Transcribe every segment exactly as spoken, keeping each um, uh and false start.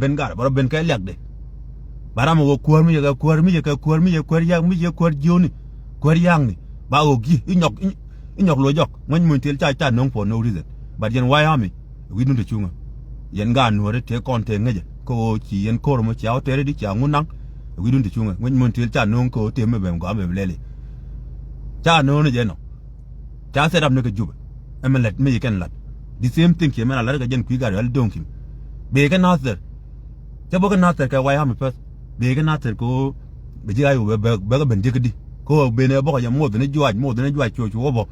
ben gat bä rɔ ben kɛ liakdɛ. Ba ram ɛ wä kuäär mi yɛ kɛ kuäär mi yɛ kɛ kuäär mi yɛ kuäär yak mi yɛ kuäär jiöni kuäär yakni. Ba ɣöö gi̱ i̱ nyɔk i̱ nyɔk lo̱c jɔk ŋuäny muny thil ca ca no̱o̱ŋ for no reason. But yɛn White Army wi̱cdun te cuŋä. Yɛn gaat nuääri tëë kɔn tëë ŋäcä kä ɣöö ci yɛn ko̱r mɔ cia wä tëë rɛdi cia ŋun naŋ. Wi̱cdun te cuŋä ŋuäny muny thil ca no̱o̱ŋ kä ɣöö tëë mi ben gɔaa mi bi lɛli. Ca no̱o̱ŋ ni jɛ nɔ. Ca set up ni kɛ Jubɛ. Ɛmɛ lät mi yi kɛn lat. The same thing kiɛ mɛn a lat kɛ jɛn kui̱ gat yɔl do̱ŋ kim. Bee kɛ Nathir. Cɛ bä kɛ Nathir kɛ White Army pɛth. Bee kɛ Nathir kɛ ɣöö bɛ ji̱ ayok bɛ bɛ kɛ ben diek di kɛ ɣöö ben ɛ bä kɛ jɛ moth ni juac moth ni juac cuɔ cuɔ bä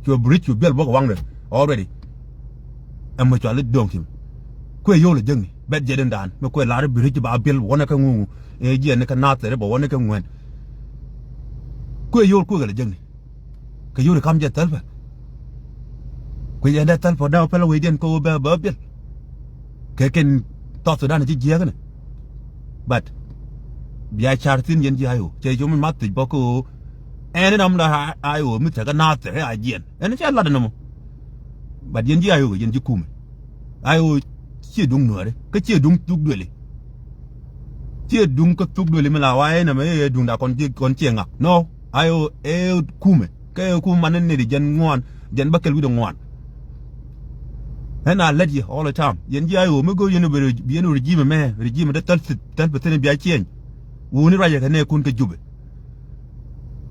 cuɔ bridge cuɔ biɛl bä kɛ waŋdɛ already. Ɛmɛ cual i̱ do̱ŋ kim. Kuɛ yol ɛ jäŋni bɛt jɛ den daan mi kuɛ lar i̱ bridge ba biɛl bä wä ni kɛ ŋuŋ. Ɛ jiɛn ni kɛ Nathir bä wä ni kɛ ŋuɛn. Kuɛ yol kuɛ kɛ lɛ jäŋni. Kɛ yuri kam jɛ thäl pɛ. Kui̱ yɛn dee thäl pɔ dee pɛl wecdiɛn kɛ wä bɛ bɛ biɛl. Kɛ kɛn South Sudan ci jiɛk ni. But bia car thi̱n yɛn ji̱ ayok cɛ cum in math thic bä kɛ wä. Ɛn in am da ayok mi thɛk a naath thɛk a jiɛn ɛn cɛ lat in amɔ. But yɛn ji̱ ayok yɛn ji̱ kumɛ. Ayok ciɛ duŋ nuääri kä ciɛ duŋ thuk dueli. Ciɛ duŋ kä thuk dueli mi la wa ɛn amɛ yɛ duŋ da kɔn ji̱ kɔn ciɛ ŋak nɔ. Ayok ɛ kumɛ. Kɛ kum man ni nit jɛn ŋuan jɛn bä kɛl wi̱dɛ ŋuan. Ɛn a lät yɛ all the time yɛn ji̱ ayok mi go̱o̱r yɛn bi yɛn regime mɛ regime de thäl thil thäl bi thin bia ciɛny. Wuni ruacɛ kɛ nɛɛkun kɛ Jubɛ.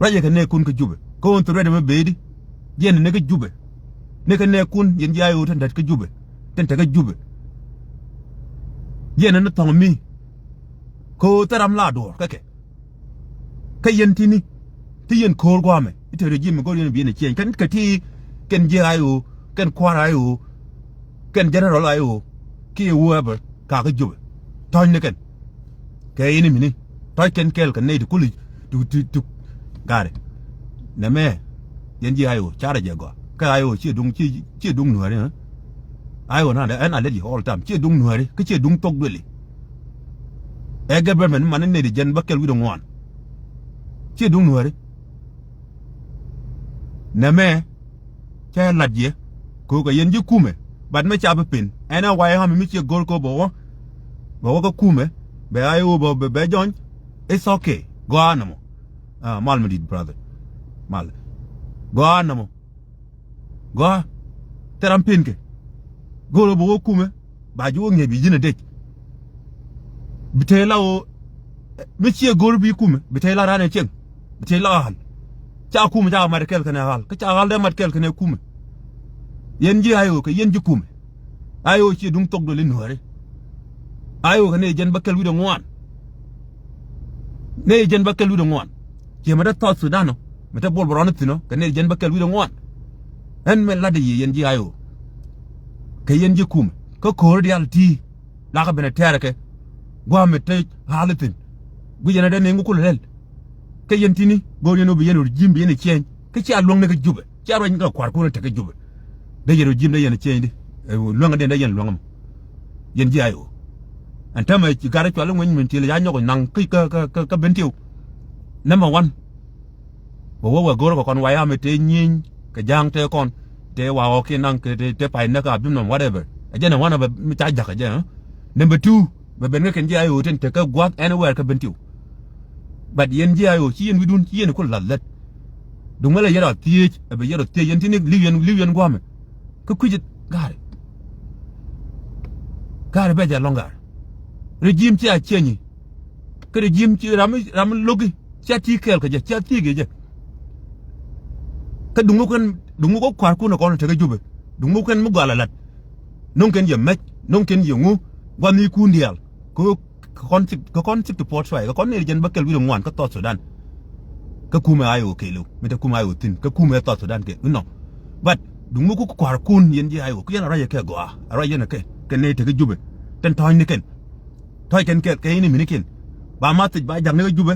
Ruacɛ kɛ nɛɛkun kɛ Jubɛ kä wun thil ruacɛ mɛ bee di. Jiɛn ni kɛ Jubɛ. Ni kɛ nɛɛkun yɛn ji̱ ayok tin dät kɛ Jubɛ. Tin te kɛ Jubɛ. Jiɛn ni thɔŋ mi. Kɛ ɣöö thil ram la duɔ̱ɔ̱r kä kɛ. Kä yɛn ti̱ni ti yɛn ko̱o̱r gua̱a̱mɛ i̱ te regime go̱r yɛn bi yɛn ɛ ciɛny kɛn kɛ ti kɛn jiɛ ayok kɛn kua̱r ayok kɛn general ayok kiɛ whoever kakä Jubɛ. Tɔ̱ɔ̱cni kɛn kɛ yɛn imini tɔ̱ɔ̱c kɛn kɛɛl kɛ nɛy ti kuli ti ti ti ga̱ri. Nɛmɛ yɛn jiɛ ayok carɛ jɛ gɔaa kä ayok ciɛ duŋ ciɛ ciɛ duŋ nuääri. Ayok na ɛn a lät yɛ all time ciɛ duŋ nuääri kä ciɛ duŋ thok dueli. Ɛ government man ni nɛy ti jɛn bä kɛl wi̱dɛ ŋuan. Ciɛ duŋ nuääri. Nɛmɛ cɛ lat yɛ ko̱o̱k ɛ yɛn ji̱ kumɛ. But mi ca bi pin ɛn ɛ White Army mi ciɛ go̱r ko̱o̱k bɛ wä. Bɛ wä kä kumɛ bɛ ayok bɛ bɛ jɔny. It's okay. Gɔaa nɔmɔ. Mal mi dit brother. Mal. Gɔaa nɔmɔ. Gɔaa thil ram pen kɛ. Go̱o̱r ɣöö bi wä kumɛ ba ji̱ wä ŋi̱eec bi ji̱n ɛ dec. Bi tëë la ɣöö mi ciɛ go̱o̱r bi kumɛ bi tëë la raan ɛ cieŋ. Bi tëë la ɣa̱l ca kumɛ ca mat kɛl kɛnɛ ɣa̱l kä ca ɣa̱l dee mat kɛl kɛnɛ kumɛ. Yɛn ji̱ ayok kɛ yɛn ji̱ kumɛ. Ayok ciɛ duŋ thok duɔli nuääri. Ayok kɛ nɛy jɛn bä kɛl wi̱dɛ ŋuan. Nɛy jɛn bä kɛl wi̱dɛ ŋuan. Ciɛ mɛ te South Sudan ɔ mɛ te bol bɛ rɔn thi̱n ɔ kɛ nɛy jɛn bä kɛl wi̱dɛ ŋuan. Ɛn mɛ lat yɛ yɛn ji̱ ayok kɛ yɛn ji̱ kumɛ kä ko̱o̱ri diaal ti̱i̱. Lakä ben ɛ tɛɛrɛ kɛ gua̱a̱mɛ te ɣa̱l thi̱n. Guic ɛn ɛ dee nɛy ŋu kulɛ lɛl. Kä yɛn ti̱ni go̱o̱r yɛn ɣöö bi yɛn ɣöö ji̱ bi yɛn ɛ ciɛɛny kä cia luäŋ ni kä Jubɛ cia ruac ni kɛ kua̱rkun ɛ te kä Jubɛ. Dee yɛn ɣöö ji̱ bi dee yɛn ɛ ciɛɛny di luäŋ dee dee yɛn luäŋ ɛmɔ. Yɛn ji̱ ayok ɛn täämɛ ci gat ɛ cual i̱ ŋuɛny min ti̱el ca nyɔk naŋ kä kä kä kä Bentiu. Number one. Bɛ wä wɛ go̱o̱r kɛ kɔn White Army tëë nyieny kɛ ja̱a̱ŋ tëë kɔn tëë wa ɣɔ̱kiɛn naŋ kɛ tëë pay näk a bim nɔm whatever ɛ jɛn ɛ wanɛ bɛ mi ca ja̱k ɛ jɛ. Number two. Bɛ ben kä kɛn ji̱ ayok tin te kä gua̱th anywhere kä Bentiu. But yɛn ji̱ ayok ci yɛn wi̱dun ci yɛn ku lath lät. Duŋ mɛ lɛ yɛn rɔ thiec ɛ bɛ yɛn rɔ thiec yɛn ti̱ni li̱w yɛn li̱w yɛn gua̱a̱mɛ. Kä kui̱c ga̱a̱ri. Ga̱a̱ri bɛ jɛ lɔ̱ŋ ga̱a̱ri. Regime ci a ciɛnyɛ. Kä regime ci ram ram lo̱ki. Cia ti kɛɛl kɛ jɛ cia thiek kɛ jɛ. Kä duŋ mi kɛn duŋ mi kɛ kua̱rkun ɛ kɔn tekɛ Jubɛ duŋ mi kɛn mi gɔal ɛ la̱t. No̱ŋ kɛn yɛ mɛc no̱ŋ kɛn yɛ ŋu gua̱n ni kun diaal. Kɛ kɔn sik kɛ kɔn sik ti puɔt cuay kɛ kɔn ni jɛn bä kɛl wi̱r ŋuan kä South Sudan. Kä kumɛ ayok kɛɛliw mi te kumɛ ayok thi̱n kä kumɛ South Sudan kɛ inɔ. But duŋ mi ku kua̱rkun yɛn ji̱ ayok ku yɛn a ruac yɛ kɛ gɔaa a ruac yɛn ɛ kɛ kɛ ni tekɛ Jubɛ. Tɛn tɔ̱ɔ̱ny ni kɛn tɔ̱ɔ̱c kɛn kɛl kɛ yɛn iminikiɛn. Ba ma thic ba ja̱k ni kä Jubɛ.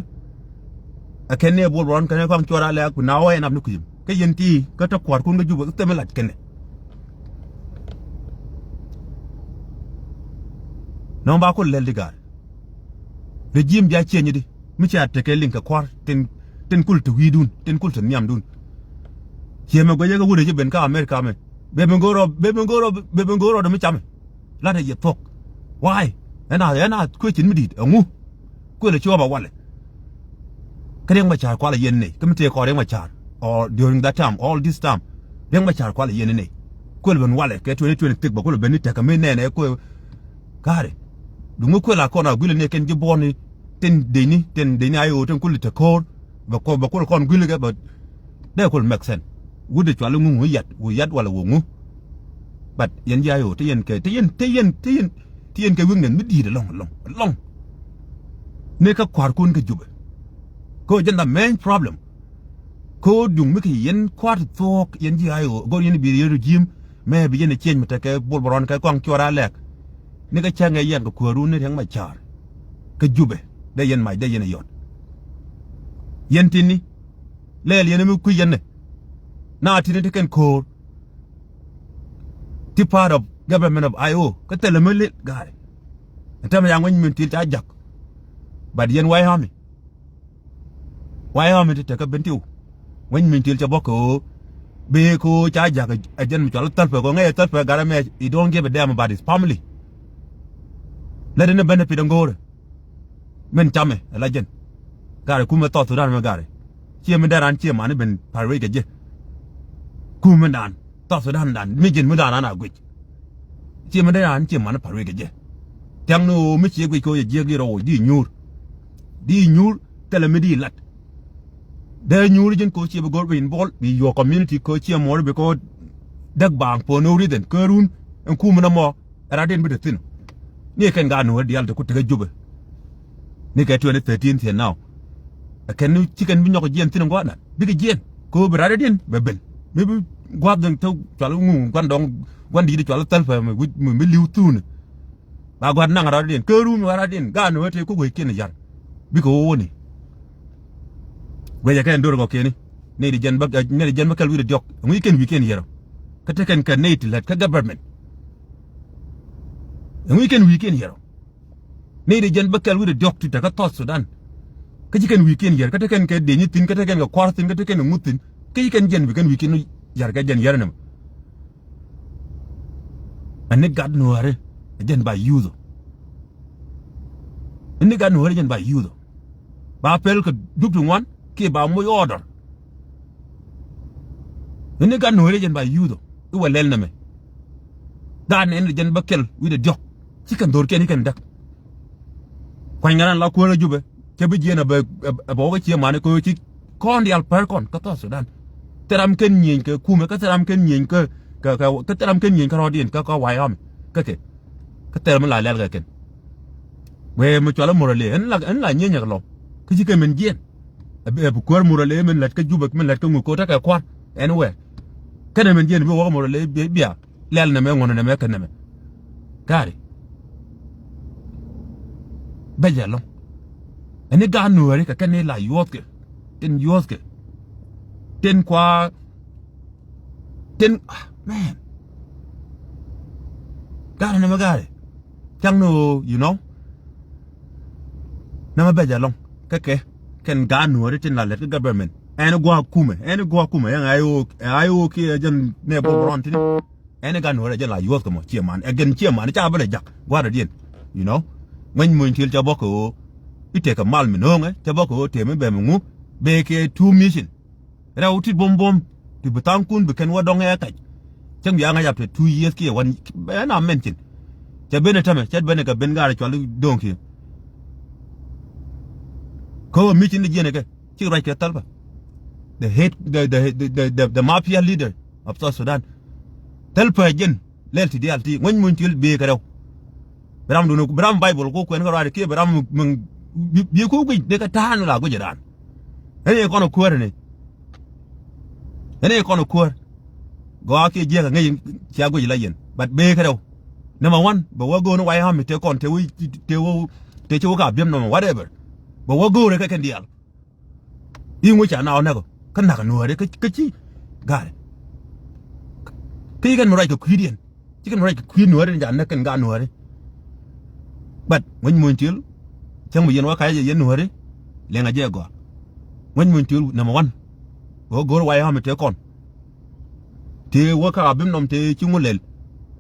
Ɛ kɛn ni ɛ buɔl ruɔn kɛn ɛ kɔaŋ cuɔr alɛ ku na wä ɛn ap ni kui̱m kä yɛn ti kä te kua̱rkun kä Jubɛ kä thɛmɛ lac kɛn ɛ. Nɔmɔ ba kul lɛl di ga̱a̱r. Regime bia ciɛny di mi cia tekɛ liŋ kɛ kua̱r tin tin kul te wi̱i̱dun tin kul te nhiamdun. Ciɛ mɛ guecɛ kɛ wut ɛ ci ben kä America mɛ. Bɛ ben go̱o̱r rɔ bɛ ben go̱o̱r rɔ bɛ ben go̱o̱r rɔ dɛ mi camɛ. Latɛ yɛ thuɔ̱k. Why? Ɛn a, ɛn a question mi di̱i̱t, ɛŋu? Kuël ɛ cuɔp a walɛ. Kä Riɛk Macar kualɛ yɛn ni, kä mi tëë kɔn Riɛk Macar, or during that time, all this time, Riɛk Macar kualɛ yɛn ni. Kuël ben walɛ kɛ twenty twenty-six, bɛ kuël ben ni tekɛ mi nɛnɛ kuël. Ka̱ri. Duŋ mi kuël a kɔn a guilɛ ni kɛn ji̱ buɔ̱ni, tin dec ni, tin dec ni a yo̱o̱, tin kulɛ te ko̱o̱r. Bɛ kɔ, bɛ kulɛ kɔn guilɛ kɛ, bɛ dee kulɛ make sense. Wut de cual iŋu, ŋu yat, wu yat walɛ wu ŋu. But yɛn ji̱ a yo̱o̱, te yɛn kɛ, te yɛn, te yɛn, te yɛn, te yɛn kɛ weakness mi di̱i̱t ɛlɔ̱ŋ, ɛlɔ̱ŋ, ɛlɔ̱ŋ. Ni kä kua̱rkun kä Jubɛ. Kä jɛn the main problem. Kä duŋ mi kɛ yɛn kua̱r thuɔ̱k, yɛn ji̱ a yo̱o̱, go̱r yɛn bi yɛn regime, mɛ bi yɛn ɛ change mi tekɛ Bol Bɛrɔn kɛ kɔaŋ cuɔr a lɛk. Ni kä cäŋ ɛ yɛn kɛ kuäärun ni Riɛk Macar. Kä Jubɛ, dee yɛn mac, dee yɛn ɛ yɔt. Yɛn tini, lɛɛl yɛn mi kui̱ yɛn ni. Na tini ti kɛn ko̱o̱r. Ti part of government of I O. Kä thilɛ mi lil ga̱a̱ri. Ɛn tämɛ ya ŋuɛny min til ca jak. But yɛn White Army. White Army ti tekä Bentiu. Ŋuɛny min til cɛ bä kɛ ɣöö, bee kɛ ɣöö ca jak ɛ jɛn mi cɔal Thalpɛ, kɛ ɣöö ŋäc ɛ Thalpɛ gat ɛmɛ, he don't give a damn about his family. Lät in a benefit ɛn go̱o̱rɛ. Min camɛ ɛ la jɛn. Gat ɛ kumɛ South Sudan mɛ gat ɛ. Ciɛ mi dee raan ciɛ mani ben pa̱r wec kɛ jɛ. Kumɛ dan. South Sudan dan, mi ji̱n mi dan an a guic. Ciɛ mi dee an ciɛ mani pa̱r wec kɛ jɛ. Thia̱ŋ ni ɣöö mi ciɛ guic kɛ ɣöö yɛ jiäk di rɔw di nyuur. Di nyuur, thilɛ mi di lat. Dee nyuur ji̱n kɛ ɣöö ciɛ bi go̱r bi involve, bi your community kɛ ɣöö ciɛ muɔɔr bi kɛ ɣöö däk baaŋ for no reason, kɛ run, ɛn kumɛ na mɔ, ɛ rat in bi te thi̱n. Ni kɛn gaat Nuäär diaal te ku tekä Jubɛ. Ni kɛ twenty thirteen thiɛ now. Ɛ kɛn ni ci kɛn bi nyɔk jiɛn thi̱n ŋuan na. Bikɛ jiɛn. Kɛ ɣöö bi rat rɔ̱diɛn bɛ ben. Mi bi gua̱th dho̱ŋ thok cual ŋu gua̱n dɔ̱ŋ gua̱n di̱i̱t cual Thalpɛ mi wi̱c mi, mi li̱w thuuni. Ba gua̱n naŋ rat rɔ̱diɛn. Kɛ run rat rɔ̱diɛn. Gaat Nuäär te ku gueckiɛn yar. Bikɛ ɣöö wä ni. Guecɛ kɛn do̱r gɔkiɛni. Nɛy ti jɛn bä, nɛy ti jɛn bä kɛl wi̱i̱dɛ diɔ̱k. Ɛŋu ci kɛn wi̱i̱kiɛn yɛr ɔ. Kä te kɛn kɛ nɛy ti lät kä government. Ɛŋu ci kɛn wi̱i̱kiɛn yɛr ɔ. Nɛy ti jɛn bä kɛl wi̱i̱dɛ diɔ̱k ti te kä South Sudan. Kä ci kɛn wi̱i̱kiɛn yɛr, kä te kɛn kɛ deny thi̱n, kä te kɛn kɛ kua̱r thi̱n, kä te kɛn kɛ ŋut thi̱n. Kä ci kɛn jɛn bi kɛn wi̱i̱kiɛn yɛr kɛ jɛn yɛr ɛnɛmɛ. Ɛn ni gat Nuääri ɛ jɛn ba yuuth ɔ. Ɛn ni gat Nuääri ɛ jɛn ba yuuth ɔ. Ba pɛl kɛ dup ti ŋuan kiɛ ba moc order. Ɛn ni gat Nuääri ɛ jɛn ba yuuth ɔ. I̱ wä lɛl nɛmɛ. Gaat nɛn ɛ jɛn bä kɛl wi̱cdɛ diɔ̱k. Ci kɛn dho̱rkiɛn i̱ kɛn däk. Kuany ŋa̱ran la kuäär ɛ Jubɛ. Cä bi jiɛn ɛ bɛ, ɛ bɛ wä kä ciɛ mani kɛ ɣöö ci kɔn diaal pär kɔn kä South Sudan. Thil ram kɛn nyieny kɛ kumɛ, kä thil ram kɛn nyieny kä, kä, kä, kä thil ram kɛn nyieny kä rɔɔdiɛn kä, kä White Army. Kä kɛ. Kä thil ram mi la lɛl kɛ kɛn. Wee mi cual i̱ Murle, ɛn la, ɛn la nyieny ɛ kɛ lɔw. Kä ci kɛ min jiɛn. Ɛ bi, ɛ bi kuäär Murle min lät kä Jubɛ, min lät kä ŋuk kɛ ɣöö tekɛ kua̱r. Anywhere. Kɛnɛ min jiɛn bi wä kä Murle bi, bia. Lɛl nɛmɛ ŋuɔ̱n nɛmɛ kɛ nɛmɛ. Ka̱ri. Bɛc ɛlɔ̱ŋ. Ɛn ni gaat Nuääri kɛ kɛn ni la yuɔ̱thkɛ. Tin yuɔ̱thkɛ. Tin kua. Tin, ah, man. Gaat nɛmɛ ga̱a̱ri. Cäŋ ni ɣöö, you know. Nɛmɛ bɛc ɛlɔ̱ŋ. Kä kɛ. Kɛn gaat Nuääri tin la lät kä government. Ɛn gua̱a̱k kumɛ. Ɛn gua̱a̱k kumɛ. Ɛn I O, I O kiɛ jɛn nɛ bok rɔn tini. Ɛn i̱ gat Nuäärɛ jɛn la yuɔ̱th kɛ mɔ ciɛ man. Ɛ gɛn ciɛ man i̱ ca ben ɛ jak gua̱a̱r ɛ diɛn. You know. Ŋuɛny muny til cɛ bɔk kɛ ɣöö i̱ tëëkɛ mal mi no̱o̱ŋɛ, cɛ bɔk kɛ ɣöö tëë mi bɛ mi ŋu. Bee kɛ two mission. Rɛw ti buɔ̱m buɔ̱m. Ti bi tha̱a̱ŋkun bi kɛn wä dɔ̱ŋ ɛ kac. Cäŋ bia ŋa̱c after two years kiɛ one. Ɛn a mɛn cin. Cɛ ben ɛ tämɛ, cɛ ben ɛ kɛ ben gaat ɛ cual i̱ do̱ŋ kiɛ. Kä ɣöö mission i̱ jiɛn ɛ kɛ. Cik ruac kɛ Thalpɛ. The head, the, the, the, the, the, the mafia leader of South Sudan. Thil pɛ jɛn lɛl ti diaal ti ŋuɛny muny til bee kɛ rɛw. Bi ram dun, bi ram Baibol ku kuɛn kä ruac kiɛ bi ram mi, bi, bi ku guic dee kɛ ta̱a̱n la guic raan. Ɛn i̱ kɔn ɛ kuäär ɛn i̱. Ɛn i̱ kɔn ɛ kuäär. Gɔaa kiɛ jiɛk ɛ ŋäc cia guic la yɛn. But bee kɛ rɛw. Number one, bɛ wä go̱o̱n White Army tëë kɔn tëë wä, tëë wä, tëë ci wä ka biɛm nɔmɔ whatever. Bɛ wä go̱o̱rɛ kɛ kɛn diaal. I̱ ŋuc ca na ɣɔn näk ɔ kä nak Nuääri kä, kä ci ga̱a̱rɛ. Kä ci kɛn mi ruac kɛ kui̱diɛn. Ci kɛn mi ruac kɛ kui̱ Nuääri ni ca näk kɛn gaat Nuääri. But ŋuɛny muny til cäŋ mi yɛn wä kac jɛ yɛn Nuääri. Liɛŋɛ jɛ gɔaa. Ŋuɛny muny til number one. Wä go̱o̱r White Army tëë kɔn. Tëë wä ka abim nɔm tëë ci ŋu lɛl.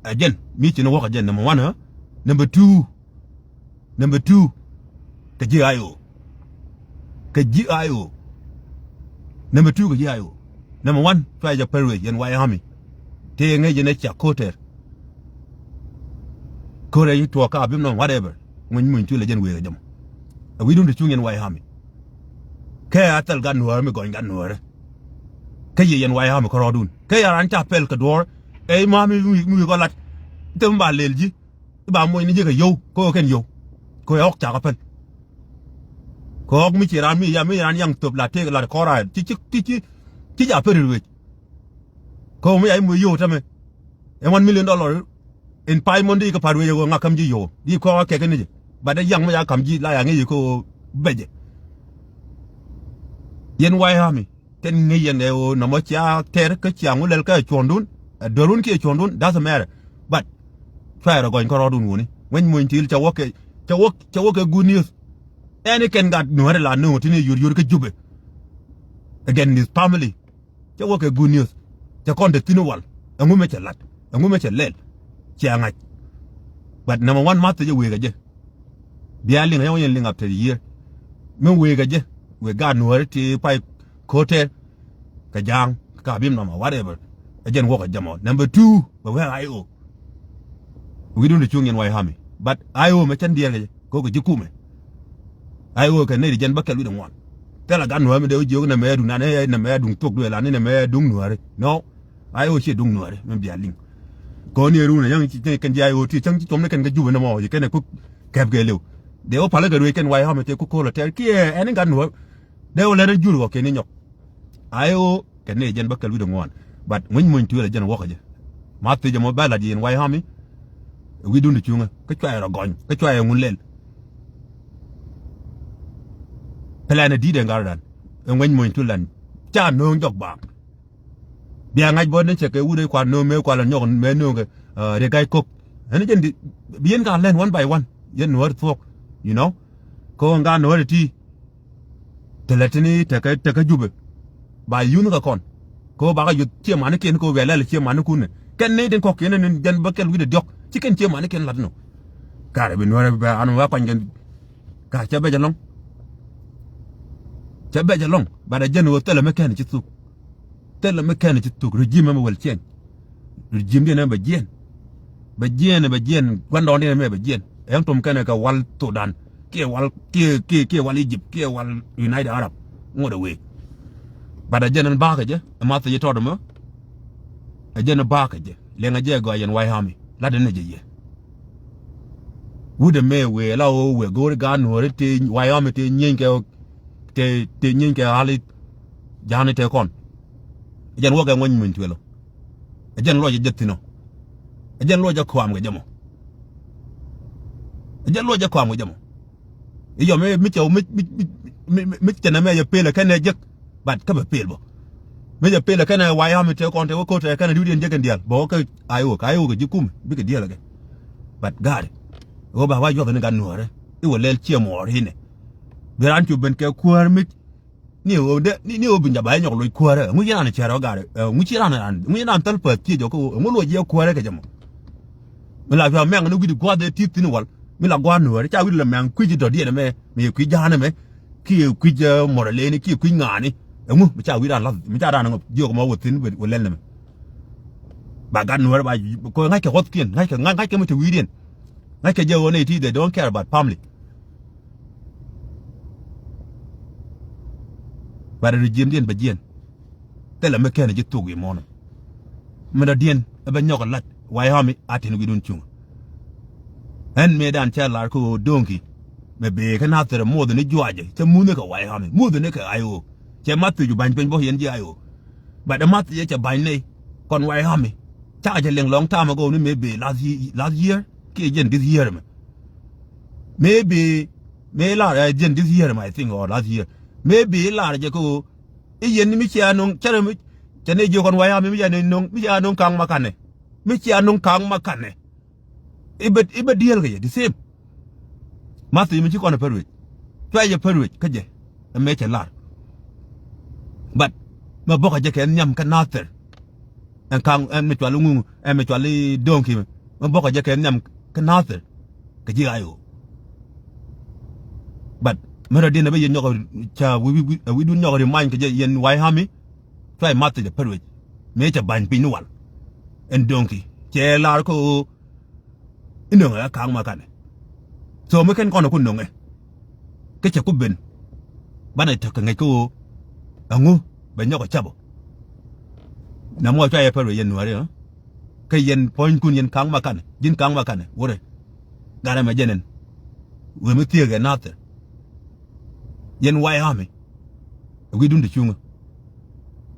Ɛ jɛn mi ci ni wäk ɛ jɛn number one, ɛ. Number two. Number two, kɛ ji̱ I O. Kɛ ji̱ I O. Number two, kɛ ji̱ I O. Number one, cua jɛ päl wec yɛn White Army. Tëë ŋäc yɛn ɛ ciak ko̱tɛr. Ko̱tɛr ci tuɔɔk ka Abiemnom, whatever. Ŋuny muny tuil ɛ jɛn wëë kɛ jɛ mɔ. Ɛ wi̱i̱dun ti cuŋ yɛn White Army. Kɛ a thil gat nuäärä mi gɔny gat nuäärä. Kä yɛ yɛn White Army kärɔɔdun. Kä yɛ raan ca pɛl kɛ duɔ̱ɔ̱r. Ɛ i̱ ma mi, mi, mi wi̱i̱ kɔ lat. Thil mi ba lɛl ji̱. I̱ ba moc ni ji̱ kɛ yio̱w, kɛ ɣöö kɛn yio̱w. Kɛ ɣöö ɛ ɣɔ̱k cakɛ päl. Kɛ ɣɔ̱k mi ci raan mi ya, mi raan yaŋ thöp la tëëk la kɔn raar. Ci, ci, ci, ci, ci ja päl ri ruëëc. Kɛ ɣöö mi ya i̱ moc yio̱w tämɛ. Ɛ one million dollar in five months di kɛ pa̱t ruëëc ɛ ɣöö ŋa ka̱m ji̱ yio̱w. Di kɔn ɣä kɛk ni jɛ. But ɛ yaŋ mi ya ka̱m ji̱ la ya ŋäc yɛ kɛ ɣöö bɛcɛ. Yɛn White Army. Kɛn ŋäc yɛn ɛ ɣöö nɔmɔ cia tɛr kä cia ŋu lɛl kä ɛ cuɔ̱ndun, ɛ duerun kiɛ cuɔ̱ndun, doesn't matter. But cua yɛ rɔ gɔny kärɔɔdun wuni. Ŋuɛny muny ti̱i̱l cɛ wä kɛ, cɛ wä, cɛ wä kɛ good news. Ɛn i̱ kɛn gat nuäärä la nööŋ ti ni yur yur kä Jubɛ. Again, his family. Cɛ wä kɛ good news. Cɛ kɔn te thi̱n wal. Ɛŋu mɛ cɛ lat. Ɛŋu mɛ cɛ lɛl. Cɛ ŋa̱c. But number one, math jɛ wëë kɛ jɛ. Bia liŋ, yɛn wä yɛn liŋ after a year. Mi wëë kɛ jɛ, wëë gaat nuääri ti pay ko̱tɛr, kɛ ja̱a̱ŋ, kɛ Abiemnom, whatever. Ɛ jɛn wäkɛ jɛ mɔ. Number two, bɛ wee I O. Wi̱i̱dun ti cuŋ yɛn White Army. But I O mɛ cɛn diɛɛr kɛ jɛ, kɛ wä kɛ ji̱ kumɛ. I O kɛ nɛy ti jɛn bä kɛl wi̱cdɛ ŋuan. Thilɛ gaat nuääri mi dee wä jiök nɛ mɛ duŋ nan, nɛ mɛ duŋ thok duëël an, nɛ mɛ duŋ nuääri. No. I O ciɛ duŋ nuääri mi bia liŋ. Kɔn ni run a yäŋ ci kɛn ji̱ I O ti cäŋ ci cuɔm ni kɛn kä Jubɛ ni mɔ ci kɛn ɛ kuk kɛp kɛ liw. Dee wä palä kɛ ruëëc kɛn White Army tëë kuk ko̱l a tɛr kiɛ ɛn in gat nuäär. Dee wä lɛn in jur kɔ kɛn in nyɔk. I O kɛn ni jɛn bä kɛl wi̱cdɛ ŋuan. But ŋuiny muny tuël a jɛn wäkɛ jɛ. Ma thiec ɛmɔ bɛ la̱t yɛn White Army. Wi̱cdun ti cuŋä kä cua yɛ rɔ gɔny kä cua yɛ ŋun lɛl. Plan a di̱t ɛn gat dan. Ɛ ŋuiny muny tuël dan ca no̱o̱ŋ jɔk baaŋ. Bia ŋa̱c bä ni cɛ kɛ wut ɛ kuan no̱o̱ŋ mëë kuan lɛ nyɔk mëë no̱o̱ŋ kɛ, ah, Riek Gai Kok. Ɛn jɛn di bi yɛn ka lɛn one by one. Yɛn nuäär thuɔ̱k, you know. Kɛ ɣöö ŋa nuäär ti. Te lɛ tini tekɛ, tekɛ Jubɛ. Ba yunh kɛ kɔn. Kɛ ɣöö bakɛ yuth ciɛ manikiɛn kɛ ɣöö bia lɛl ciɛ manikun. Kɛn ni tin kɔ̱kiɛn ni jɛn bä kɛl wi̱cdɛ diɔ̱k. Ci kɛn ciɛ manikiɛn lat nɔ. Karɛ bi nuäär bɛ an wä kuany kɛn. Ka cɛ bɛc ɛlɔ̱ŋ. Cɛ bɛc ɛlɔ̱ŋ. But ɛ jɛn ɣöö thilɛ mi kɛn ci thuk. Thilɛ mi kɛn ci thuk. Regime ɛmɛ will change. Regime diɛn ɛmɛ bɛ jiɛn. Bɛ jiɛn, bɛ jiɛn. Gua̱ndɔɔŋdiɛn ɛmɛ bɛ jiɛn. Ɛn tom kɛn kɛ wal Sudan. Kiɛ wal, kiɛ, kiɛ, kiɛ wal Egypt. Kiɛ wal United Arab. Ŋot ɛ wee. But ɛ jɛn ɛn ba̱a̱kɛ jɛ. Ɛ math ɛ jɛ tɔt ɛmɛ. Ɛ jɛn ɛ ba̱a̱kɛ jɛ. Liɛŋɛ jɛ ɛ gɔaa yɛn White Army. Lat ɛn ɛ jɛ yɛ. Wut ɛmɛ wëë la ɣöö wëë go̱o̱ri gaat nuɔ̱ɔ̱ri tëë White Army tëë nyieny kɛ, tëë, tëë nyieny kɛ ɣali ja̱a̱ni tëë kɔn. Ɛ jɛn wäkɛ ŋuɛny muny tuël ɔ. Ɛ jɛn luɔc ɛ jɛ thi̱n ɔ. Ɛ jɛn luɔc ɛ kɔam kɛ jɛ mɔ. Ɛ jɛn luɔc ɛ kɔam kɛ jɛ mɔ. I̱ yɔ mi, mi cɛ mi, mi, mi, mi, mi cɛ nɛmɛ yɛ pëël ɛ kɛn ɛ jek. But kä bɛ pel bä. Mi jɛ pel ɛ kɛn ɛ White Army tëë kɔn tëë wä ko̱t ɛ kɛn ɛ diwdiɛn jek kɛn diaal bä wä kä I O, kɛ I O kɛ ji̱ kumɛ bikɛ diaal ɛ kɛ. But gaari ɣöö ba wa yuɔth ni gat nuäärä i̱ wä lɛl ciɛ muɔɔr inɛ. Bi raan cu ben kɛ kuäär mi ni ɣöö dee ni, ni ɣöö bi nyabay nyɔk loc kuäärä. Ŋu ci raan cär ɣä gaari, ŋu ci raan, ŋu ci raan thäl päth ciec jɔk kä ɣöö ŋu loc yɛ kuäärä kɛ jɛ mɔ. Mi la cuɛ mɛŋ ni wi̱cdɛ gua̱th ëë ti̱i̱th thi̱n wal mi la gua̱a̱r nuäärä ca wi̱cdɛ la mɛŋ kui̱c dɔ̱diɛn ɛmɛ mi yɛ kui̱c ja̱a̱n ɛmɛ. Kiɛ kui̱c, eh, mɔrɔleni kiɛ kui̱c ŋa̱a̱ni. Ɛŋu mi ca wi̱i̱ raan la̱th mi ca raan ŋɔp jiök mɔ wä thi̱n wä lɛl nɛmɛ. Ba gat nuäärä ba kɔ ŋa̱ckɛ ɣɔthkiɛn ŋa̱ckɛ ŋa̱ckɛ mi te wi̱i̱diɛn. Ŋa̱ckɛ jɛ ɣöö nɛy ti they don't care about family. But regime diɛn bɛ jiɛn. Thilɛ mi kɛn ji̱ thuk i̱ muɔ̱ɔ̱n. Mi dɔ̱diɛn ɛ bɛ nyɔk ɛ la̱t White Army a tin wi̱i̱dun cuŋ. Ɛn mëëdan cɛ lar kä ɣöö do̱ŋki mɛ bëë kä Nathir ɛ muɔth ni juacɛ cɛ muthni kɛ White Army muthni kɛ I O. Cɛ math thiec cu ba̱ny piny bä yɛn ji̱ I O. But ɛ math thiec cɛ ba̱ny nɛy kɔn White Army. Cakɛ cɛ liŋ long time ago ni mëë bëë last ye-, last year kiɛ jɛn this year mɛ. Mëë bëë mëë lar ɛ jɛn this year mɛ I think or last year. Mëë bëë lar jɛ kä ɣöö i̱ yɛn mi cia no̱ŋ cärɛ mi cɛ ni jiök kɔn White Army mi cia ni no̱ŋ mi cia no̱ŋ ka̱ŋ ma kanɛ. Mi cia no̱ŋ ka̱ŋ ma kanɛ. I̱ bɛ, i̱ bɛ diɛɛl kɛ yɛ the same. Math mi ci kɔn ɛ pär wec. Cua yɛ pär wec kä jɛ. Ɛ mëë cɛ lar. But mɛ bɔkɛ jɛ kɛ nhiam kä Nathir. Ɛn ka̱ŋ ɛn mi cual i̱ ŋuŋ ɛn mi cual i̱ do̱ŋ kimɛ. Mɛ bɔkɛ jɛ kɛ nhiam kä Nathir. Kɛ ji̱ I O. But mɛ rɔ diɛn ɛ bä yɛn nyɔk ca wi̱i̱ wi̱i̱ wi̱i̱ dun nyɔk ri many kɛ jɛ yɛn White Army. Cua i̱ math cɛ pär wec mëë cɛ ba̱ny piny ni wal. Ɛn do̱ŋki cɛ lar kä ɣöö inöŋɛ ɛ ka̱a̱ŋ ma kanɛ. So mi kɛn kɔn ɛ ku nöŋɛ kä cɛ ku ben. Banɛ tɔ̱ kɛ ŋäc kä ɣöö ɛŋu bɛ nyɔk ɛ cap ɔ. Namɔ cua yɛ pär wec yɛn nuääri ɔ. Kä yɛn puɔ̱nykun yɛn ka̱a̱ŋ ma kanɛ ji̱n ka̱a̱ŋ ma kanɛ wurɛ. Gat ɛmɛ jɛn ɛn wëë mi thiëëk ɛ Nathir. Yɛn White Army ɛ wi̱i̱dun ti cuŋä.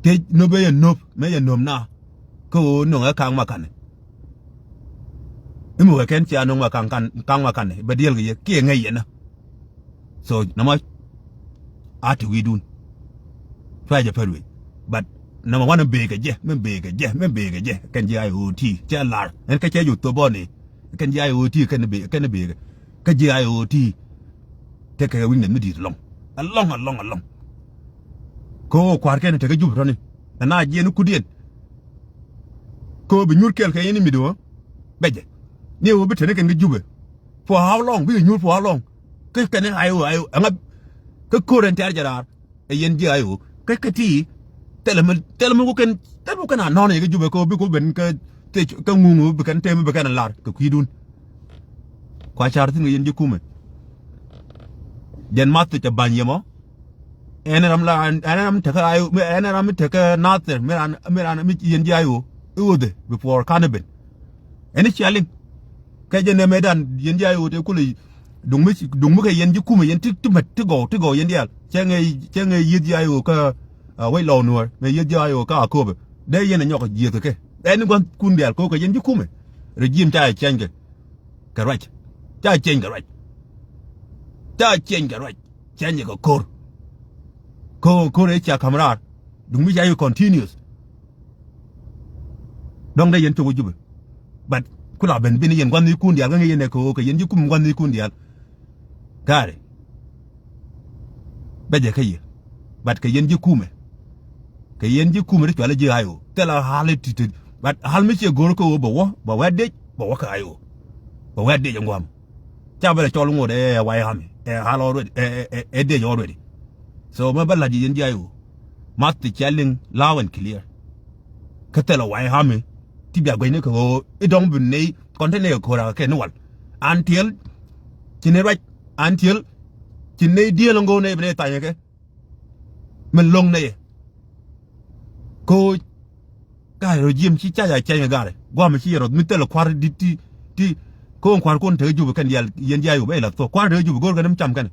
Tëë nöp ëë yɛ nöp mëë yɛ nöp na kä ɣöö nöŋɛ ka̱a̱ŋ ma kanɛ. I̱ mi wee kɛn cia nöŋ ma ka̱a̱ŋ kan ka̱a̱ŋ ma kanɛ bɛ diɛl kɛ yɛ kiɛ ŋäc yɛn na. So nɔmɔ a ti wi̱i̱dun. Cua jɛ pär wec. But nɔmɔ wanɛ bëë kɛ jɛ mi bëë kɛ jɛ mi bëë kɛ jɛ kɛn ji̱ I O T cɛ lar ɛn kä cɛ ju thop bɔni. Kɛn ji̱ I O T kɛn bëë kɛn bëë kɛ ji̱ I O T. Tekɛ wi̱i̱ ŋɛth mi di̱i̱t ɛlɔ̱ŋ ɛlɔ̱ŋ ɛlɔ̱ŋ ɛlɔ̱ŋ. Kɛ ɣöö kua̱r kɛn tekɛ Jubɛ tɔ̱ni ɛn a jiɛn i̱ kudiɛn. Kɛ ɣöö bi nyuur kɛɛl kɛ yɛn i̱ mi di ɣöö bɛ jɛ ni ɣöö bi teni kɛn kɛ Jubɛ. For how long bi kɛ nyuur for how long? Kä kɛn i̱ I O I O ɛŋa kä ko̱r ɛn tɛ̈r jɛ raar. Ɛ yɛn ji̱ I O kä kä ti thilɛ mi thilɛ mi ku kɛn thilɛ mi ku kɛn a nɔn yɛ kä Jubɛ kä bi ku ben kä tëc kä ŋuŋ bi kɛn tëë mi bi kɛn a lar kɛ kui̱dun. Kua car thi̱n kɛ yɛn ji̱ kumɛ. Jɛn math cɛ ba̱ny yɛ mɔ. Ɛn ram la ɛn ram tekä I O ɛn ram mi tekä Nathir mi ran mi ran mi yɛn ji̱ I O i̱ ɣöthɛ before kanɛ ben. Ɛn i̱ cia liŋ kɛ jɛ nɛmɛ dan yɛn ji̱ I O tëë kulɛ. Duŋ mi duŋ mi kɛ yɛn ji̱ kumɛ yɛn ti ti mät ti gɔw ti gɔw yɛn diaal cɛ ŋɛ cɛ ŋɛ yieth ji̱ I O kä wec lɔw nuɔ̱ɔ̱r mɛ yieth ji̱ I O kä a köpɛ dee yɛn ɛ nyɔk jieth kɛ ɛn gua̱n kun diaal ko̱kɛ yɛn ji̱ kumɛ. Regime ca cɛny kɛ kɛ ruac ca cɛny kɛ ruac ca cɛny kɛ ruac cɛny kɛ ko̱r. Ko̱r ko̱r ɛ cia ka̱m raar duŋ mi ca yi continuous. Dɔ̱ŋ dee yɛn cok wä Jubɛ. But ku la ben ben yɛn gua̱n ni kun diaal kä ŋäc yɛn ɛ kɛ ɣöö kɛ yɛn ji̱ kum gua̱n ni kun diaal. Gaari. Bɛ jɛ kä yɛ. But kɛ yɛn ji̱ kumɛ. Kɛ yɛn ji̱ kumɛ ti cual ji̱ I O thilɛ hal i̱ ti̱ti̱. But hal mi ciɛ go̱r kä ɣöö bɛ wä bɛ wä dec bɛ wä kä I O. Bɛ wä dec ɛn gua̱a̱m. Ca bɛ lɛ cɔl ŋot ɛ White Army ɛ hal already ɛ ɛ ɛ dec already. So mɛ bä la̱t yɛ yɛn ji̱ I O. Math ti cia liŋ loud and clear. Kä thilɛ White Army ti bia guecni kɛ ɣöö i̱ dɔ̱ŋ bi nɛy kɔn te nɛy kɛ ko̱r akɛ kɛ ni wal. Until ci nɛy ruac until ci nɛy dieel ɛn go̱o̱r nɛy bi nɛy thany kɛ. Min lo̱ŋ nɛy ɛ ko̱o̱c. Ga̱a̱c rɔ jiɛm ci ca ca cɛny kɛ ga̱a̱rɛ gua̱a̱mɛ ci yɛ rɔth mi thilɛ kua̱r di̱t ti ti. Ko̱o̱ŋ kua̱r kun tekä Jubɛ kɛn diaal yɛn ji̱ I O bɛ ilɛ thuɔ̱k kua̱r tekä Jubɛ go̱o̱r kɛn mi cam kɛn.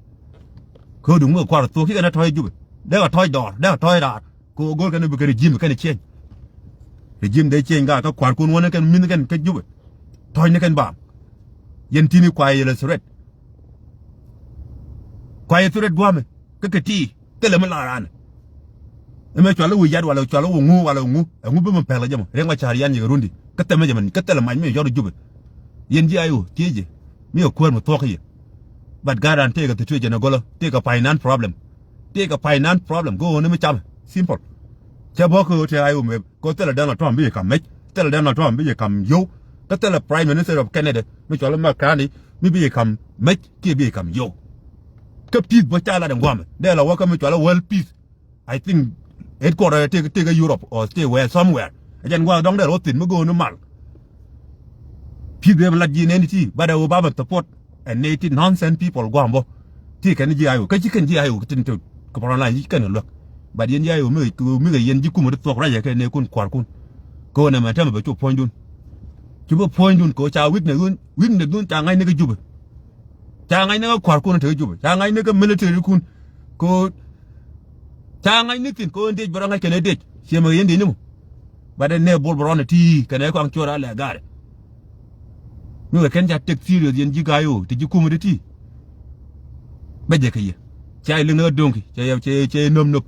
Ko̱o̱duŋ mi kɛ kua̱r thuɔ̱k ci kɛn ɛ tɔ̱ɔ̱c Jubɛ dee kɛ tɔ̱ɔ̱c dɔɔr dee kɛ tɔ̱ɔ̱c raar. Kɛ ɣöö go̱o̱r kɛn bi kɛ regime kɛn change. Regime dee change gaa kä kua̱r kun wänä kɛn mi̱th kɛn kä Jubɛ. Tɔ̱ɔ̱cni kɛn baam. Yɛn ti̱ni kuayɛ yɛlɛ threat. Kuayɛ threat gua̱a̱mɛ kä kɛ ti̱i̱ thilɛ mi la raan. Ɛmɛ cual i̱ wi̱i̱ yat walɛ cual i̱ wä ŋu walɛ ŋu ɛŋu bi mi pɛl kɛ jɛ mɔ riɛk ma ca̱r yan yɛ kɛ rundi kä thɛmɛ jɛ mɛn kä thilɛ mac mi yɔt i̱ Jubɛ. Yɛn ji̱ I O thiecɛ mi yɛ kuäär mi thuɔ̱k kä yɛ. But ga̱a̱r raan tëëkɛ situation ɛ gɔlä tëëkɛ finance problem. Tëëkɛ finance problem go̱o̱n ni mi camɛ simple. Cɛ bä kä ɣöö tëë I O mɛ kä thilɛ Donald Trump bi jɛ kam mec thilɛ Donald Trump bi jɛ kam yow. Kä thilɛ Prime Minister of Canada mi cɔl i̱ Mark Carney mi bi jɛ kam mec kiɛ bi jɛ kam yow. Kä peace bä ca lat ɛn gua̱a̱mɛ dee la wä kä mi cɔl i̱ world peace. I think headquarter tëëkɛ tëëkɛ Europe or tëëkɛ where somewhere. Ɛ jɛn gua̱a̱th dɔ̱ŋ dee rɔ thi̱n mi go̱o̱n ni mal. Peace bɛ mi lat ji̱ nɛn ti but ɛ wä ba mi support. Ɛn ni ti nonsense people gua̱a̱m bä. Ti kɛn ji̱ I O kä ci kɛn ji̱ I O kä tin te kɛ front line ci kɛn kɛ luäk. But yɛn ji̱ I O mi mi kɛ yɛn ji̱ kumä ti thuɔ̱k ruacɛ kɛ nɛɛkun kua̱rkun. Kɛ ɣöö nɛmɛ tɛmɛ bɛ cu puɔ̱nydun. Cu bi puɔ̱nydun kɛ ɣöö ca weakness dun weakness dun ca ŋa̱cni kä Jubɛ. Ca ŋa̱cni kä kua̱rkun te kä Jubɛ ca ŋa̱cni kä military kun. Kɛ ɣöö ca ŋa̱cni thi̱n kɛ ɣöö dec bɛ rɔ ŋa̱c kɛn ɛ dec ciɛ mɛ kɛ yɛn dec ni mɔ. Bat ɛ nɛ bol bɛ rɔn ɛ ti kɛnɛ kɔaŋ cuɔr a lɛ gaarɛ. Mi wɛ kɛn ca tek serious yɛn ji̱ ga̱a̱c ɣöö ti ji̱ kumä ti ti. Bɛ jɛ kɛ yɛ. Ca yɛ liŋ ni ɣä do̱ŋki cɛ yɛ cɛ yɛ nöp nöp.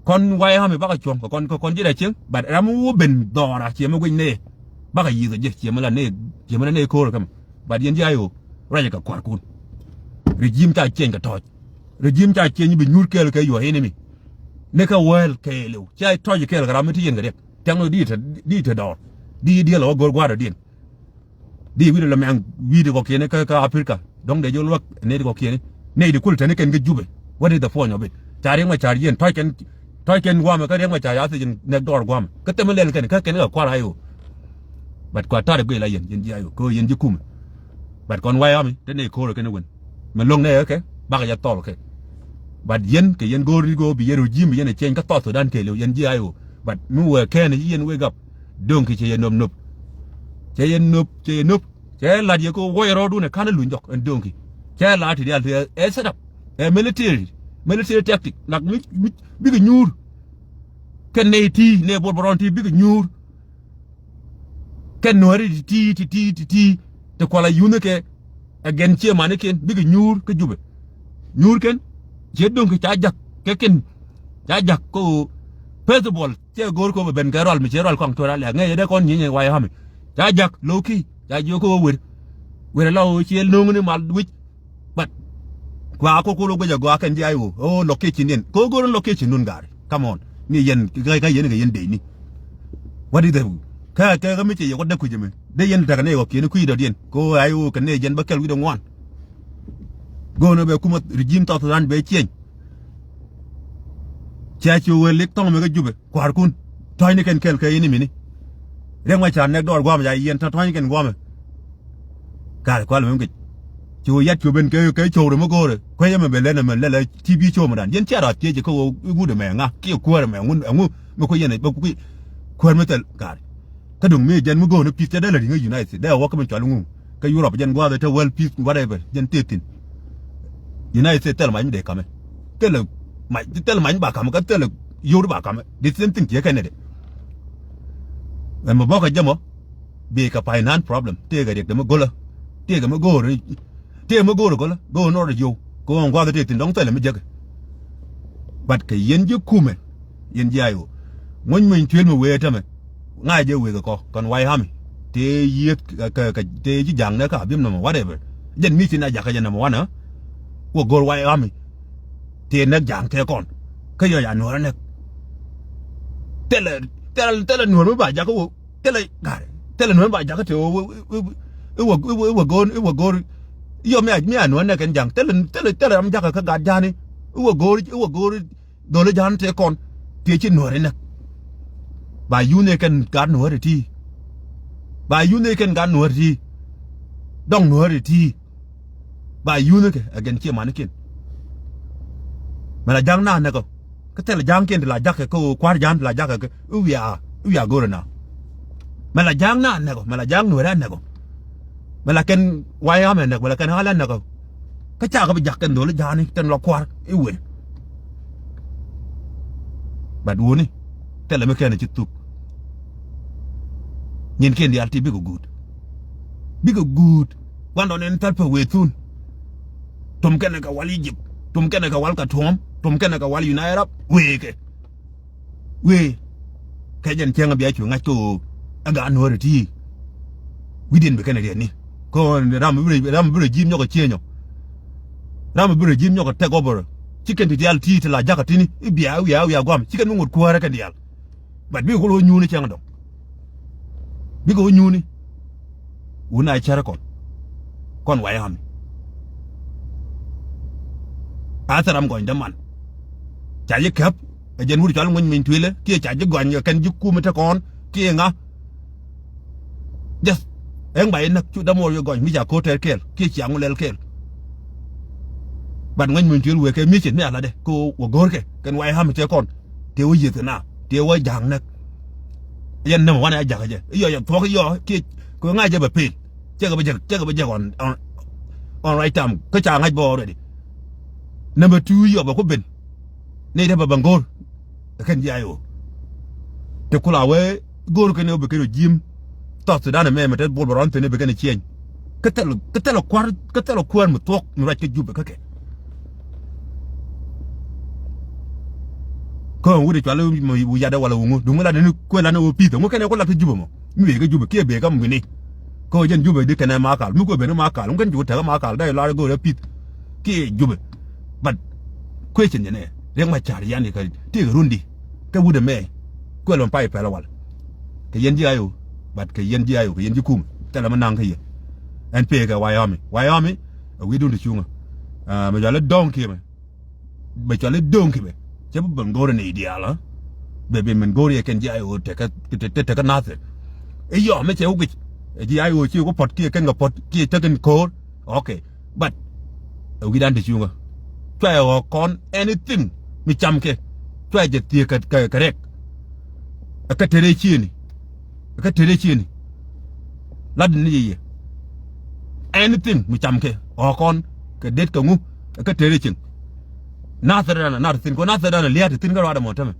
Kɔn White Army bakɛ cuɔ̱ŋ kɛ kɔn kɛ kɔn ji̱ rɛ cieŋ bat ram mi wä ben dhɔɔra ciɛ mi guic nɛy. Bakɛ yi̱th ɛ jɛ ciɛ mi la nɛy ciɛ mi la nɛy ko̱o̱r ɛ kämɛ. Bat yɛn ji̱ I O ruacɛ kɛ kua̱rkun. Regime ca cieny kɛ tɔ̱ɔ̱c. Regime ca cieny bi nyuur kɛɛl kɛ your enemy. Ni kä wäl kɛɛliw ca tɔ̱ɔ̱c kɛɛl kɛ ram mi ti yɛn kɛ riɛk. Tɛŋ ni di te di te dɔɔr di diɛl ɛ wä go̱r gua̱a̱r ɛ diɛn. Di wi̱i̱dɛ lɛ mɛŋ wi̱i̱dɛ kɔkiɛni kä kä Africa dɔ̱ŋ dee jɛ luäk nɛy ti kɔkiɛni. Nɛy di kul teni kɛn kä Jubɛ. What is the point of it? Ca Riek Machar yien tɔc kɛn, tɔc kɛn guamɛ kä Riek Machar ya thiec nɛk dɔɔr guamɛ. Kä themɛ lɛl kɛn kä kɛn kä kuar I O. But kua tar guic la yɛn, yɛn ji̱ I O, kɛ ɣöö yɛn ji̱ kumɛ. But kɔn White Army te nɛy ko̱o̱rɛ kɛn wän. Mɛ lo̱ŋ nɛ ɛ kɛ bak jɛ thɔl kɛ. But yɛn kɛ yɛn go̱o̱r ni go̱o̱r bi yɛn regime bi yɛn ɛ change kä South Sudan kɛɛliw, yɛn ji̱ I O. But mi wee kɛn ci yɛn wake up. Do̱ŋ ki cɛ yɛn nöp nöp. Cɛ yɛn nöp, cɛ yɛn nöp. Cɛ lat yɛ kɛ wuɔc rɔɔdun ɛ ka̱n ɛ luny jɔk ɛn Döŋki. Cɛ lat ti diaal ti ɛ set up ɛ military, military tactic nak mi, mi bikɛ nyuur. Kɛ nɛy ti nɛy bol bɛ rɔn ti bikɛ nyuur. Kɛ nuääri ti ti ti ti ti ti kuala yunh kɛ ɛ gɛn ciɛ manikiɛn bikɛ nyuur kä Jubɛ. Nyuur kɛn ciɛ Döŋki ca jak kɛ kɛn ca jak kä ɣöö first of all cɛ go̱o̱r kɛ ɣöö bɛ ben kɛ rual mi ciɛ rual kɔaŋ tuɔr a lɛ̈k ŋäc yɛ dee kɔn nyieny ɛ White Army. Ca jak lo̱o̱ki ca jiök kä ɣöö wer. Wer ala ɣöö ciɛ no̱o̱ŋni mal wi̱c. But kua ko kolo guic agɔaa kɛn ji̱ I O. Oh, location in. Ko go̱r in location dun gari. Come on. Ni yɛn kä kä yɛn kɛ yɛn dey ni. What is the kä kä kä mi cɛ yɛ wä däk kui̱c ɛmɛ. Dee yɛn tekɛ ni yɛ wä kiɛn kui̱ dɔ̱diɛn. Ko I O kɛ ni yɛn bä kɛl wi̱cdɛ ŋuan. Go̱o̱n bɛ kumä regime South Sudan bɛ change. Cia ci wee lik thɔŋ mi kä Jubɛ. Kua̱rkun tɔ̱ɔ̱cni kɛn kɛl kɛ yini mini. Riɛk Macar nɛk dɔɔr gua̱a̱mɛ ca yiɛn tɔ̱ tɔ̱ɔ̱cni kɛn gua̱a̱mɛ. Ka̱r kual mi ŋic. Ci wä yat cuɔ̱p ben kɛ kɛ cio̱wrɛ mi go̱o̱rɛ kuec ɛmɛ ben lɛn ɛmɛ lɛl ɛ T V cio̱w mi dan yɛn cia rɔ thiec kä ɣöö i̱ wut ɛmɛ ŋa kiɛ kuäär ɛmɛ ɛŋu ɛŋu mi kuec yɛn ɛ bä kui̱ kuäär mi thil ka̱r. Kä duŋ mi jɛn mi go̱o̱r ni pi̱th cɛ dee lät riŋ kä United States dee wä kä mi cual ŋuŋ. Kä Europe jɛn gua̱a̱th ɛ te world peace whatever jɛn thieethin. United States thil mac mi dee kamɛ. Thil mac thil mac mi ba kamɛ kä thil yio̱w di ba kamɛ. The same thing tiɛ kɛn nɛ de. Ɛn mi bɔkɛ jɛ mɔ. Bi kɛ finance problem. Tëëkɛ riɛk dee mi go̱lä. Tëëkɛ mi go̱o̱r. Tëëkɛ mi go̱o̱r go̱lä. Go̱o̱r nɔɔrɛ yio̱w. Kɛ ɣöö gua̱a̱th tëë thi̱n dɔ̱ŋ thilɛ mi jäkɛ. But kɛ yɛn ji̱ kumɛ. Yɛn ji̱ I O. Ŋuny muny tuël mi wee tämɛ. Ŋa̱c jɛ wek kɔ kɔn White Army. Tëë yieth kɛ kɛ tëë ji̱ ja̱a̱ŋ nɛ ka bi̱m nɔmɔ whatever. Jɛn mi ci na jakä jɛ nɔmɔ wanɛ. Wä go̱r White Army. Tëë näk ja̱a̱ŋ tëë kɔn kä yɔ ya nuɔ̱ɔ̱r näk. Thilɛ thilɛ thilɛ nuɔ̱ɔ̱r mi ba jakä wä thilɛ ga̱r thilɛ nuɔ̱ɔ̱r mi ba jakä tëë wä wä wä wä go̱r wä go̱r. Yɔ mi a mi a nuɔ̱ɔ̱r näk kɛn ja̱a̱ŋ thilɛ thilɛ thilɛ ram jakä kä gat ja̱a̱ni. Wä go̱r wä go̱r. Dholi ja̱a̱n tëë kɔn tëë ci nuääri näk. Ba yunh ëë kɛn gat nuääri ti. Ba yunh ëë kɛn gat nuääri ti. Dɔŋ nuääri ti. Ba yunh ëë kɛ ɛ gɛn ciɛ manikiɛn. Mɛ la ja̱ŋ na näk ɔ kä thilɛ ja̱ŋkiɛn ti la ja̱kɛ kä ɣöö kua̱r ja̱a̱n ti la ja̱kɛ kä i̱ wiaa i̱ wiaa go̱rɛ na. Mɛ la ja̱ŋ na näk ɔ mɛ la ja̱ŋ nuääri a näk ɔ. Mɛ la kɛn White Army a näk mɛ la kɛn ɣa̱l a näk ɔ. Kä cakɛ bi ja̱k kɛn dholi ja̱a̱ni tɛn la kua̱r i̱ wer. But wuni thilɛ mi kɛn ci thuk. Nyin kiɛn diaal ti bikɛ guut. Bikɛ guut. Gua̱ndɔn in thäl pɛ wee thun. Tum kɛnɛ kɛ wal Egypt. Tum kɛnɛ kɛ wal kɛ tuɔ̱ɔ̱m. Tum kɛnɛ kɛ wal United Arab. Wee kɛ. Wee kɛ jɛn cäŋ bia cu ŋa̱c kä ɣöö ɛ gaat nuɔ̱ɔ̱ri ti. Wi̱diɛn bi kɛn riɛtni kä ɣöö ram bi ram bi rɛ ji̱ nyɔk ɛ cienyɔ. Ram bi rɛ ji̱ nyɔk ɛ tɛk ɔbɔr. Ci kɛn ti diaal ti ti la jakä tini i̱ bia wiaa wiaa guam ci kɛn mi ŋot kuäärä kɛn diaal. But bikɛ kul ɣöö nyuuni cäŋ dɔ̱ŋ. Bikɛ ɣöö nyuuni. Wun a cär kɔn kɔn wayami. A thil ram gɔny däman. Ca ji̱ käp ɛ jɛn wut cɔal ŋuny miny tuilɛ kiɛ ca ji̱ gɔny kɛn ji̱ kum te kɔn kiɛ ŋa. Just ɛŋ ba inäk cu dämuɔr wi̱i̱ gɔny mi ca ko̱r tɛɛr kɛɛl kiɛ cia ŋu lɛl kɛɛl. But ŋuny miny tuil wëë kɛ mission mi a latdɛ kɛ wä go̱o̱rkɛ kɛn wayami tëë kɔn tëë wä yieth kɛ na tëë wä ja̱a̱ŋ näk. Yɛn nämɛ wanɛ a jakä jɛ i̱ yɔ yɛ thuɔ̱k i̱ yɔ kiɛ kɛ ŋa̱c jɛ bɛ pel. Cɛ kɛ bɛ jek cɛ kɛ bɛ jek on on on right time kä ca ŋa̱c bä already. Number two yɔ bɛ ku ben. Nɛy dee bɛ bɛ ŋo̱r. Ɛ kɛn ji̱ I O. Te kula wee go̱o̱r kɛn ɛ wä bɛ kɛn ɛ ji̱m. South Sudan ɛmɛ mɛ te bol bɛ rɔn theni bɛ kɛn ɛ ciɛny. Kä thɛl kä thɛl ɛ kua̱r kä thɛl ɛ kuäär mi thuɔ̱k mi ruac kä Jubɛ kä kɛ. Kä ŋut ɛ cual ɛ wi̱i̱ yadɛ wala wä ŋu duŋ mi lat ni kuɛ lat ni wä pi̱th ɛ ŋu kɛn ɛ ku lat kä Jubɛ mɔ. Mi wëë kä Jubɛ kiɛ bëë kä mi wi̱ni. Kä wä jɛn Jubɛ di kɛn ɛ Makal mi kuɛ ben ni Makal ŋu kɛn cu tekɛ Makal dee lar ɛ go̱o̱r ɛ pi̱th. Kiɛ Jubɛ. But question jɛn ɛ Riek Macar yani kɛ tëëkɛ rundi. Kɛ wut ɛmɛ kuɛ lɔn pay pɛl ɛ wal. Kɛ yɛn ji̱ I O. But kɛ yɛn ji̱ I O kɛ yɛn ji̱ kum thilɛ mi naŋ kä yɛ. Ɛn pekɛ wayami wayami. Ɛ wi̱i̱dun ti cuŋä. Mɛ cɔal i̱ do̱ŋ kiɛ mɛ. Mɛ cɔal i̱ do̱ŋ kiɛ mɛ. Cɛ bi ben go̱o̱rɛ ni diaal ɛ. Bɛ bi min go̱o̱rɛ yɛ kɛn ji̱ I O tekä tekä Nathir. I̱ yɔm mi cɛ wä guic. Ji̱ I O ci wä puɔ̱t kiɛ kɛn kɛ puɔ̱t kiɛ tekɛn ko̱o̱r. Ok. But ɛ wi̱dan te cuŋä. Cua yɛ ɣɔ̱k kɔn anything mi cam kɛ. Cua yɛ jɛ thiek kɛ kɛ rɛk. Ɛ kä tëë rɛy ciëëni. Ɛ kä tëë rɛy ciëëni. Lat ni yɛ yɛ. Anything mi cam kɛ ɣɔ̱k kɔn kɛ det kɛ ŋu. Ɛ kä tëë rɛy cieŋ. Nathir dan a nar thi̱n kɔ nathir dan a lia̱a̱t thi̱n kä ruaadɛ mɔ tämɛ.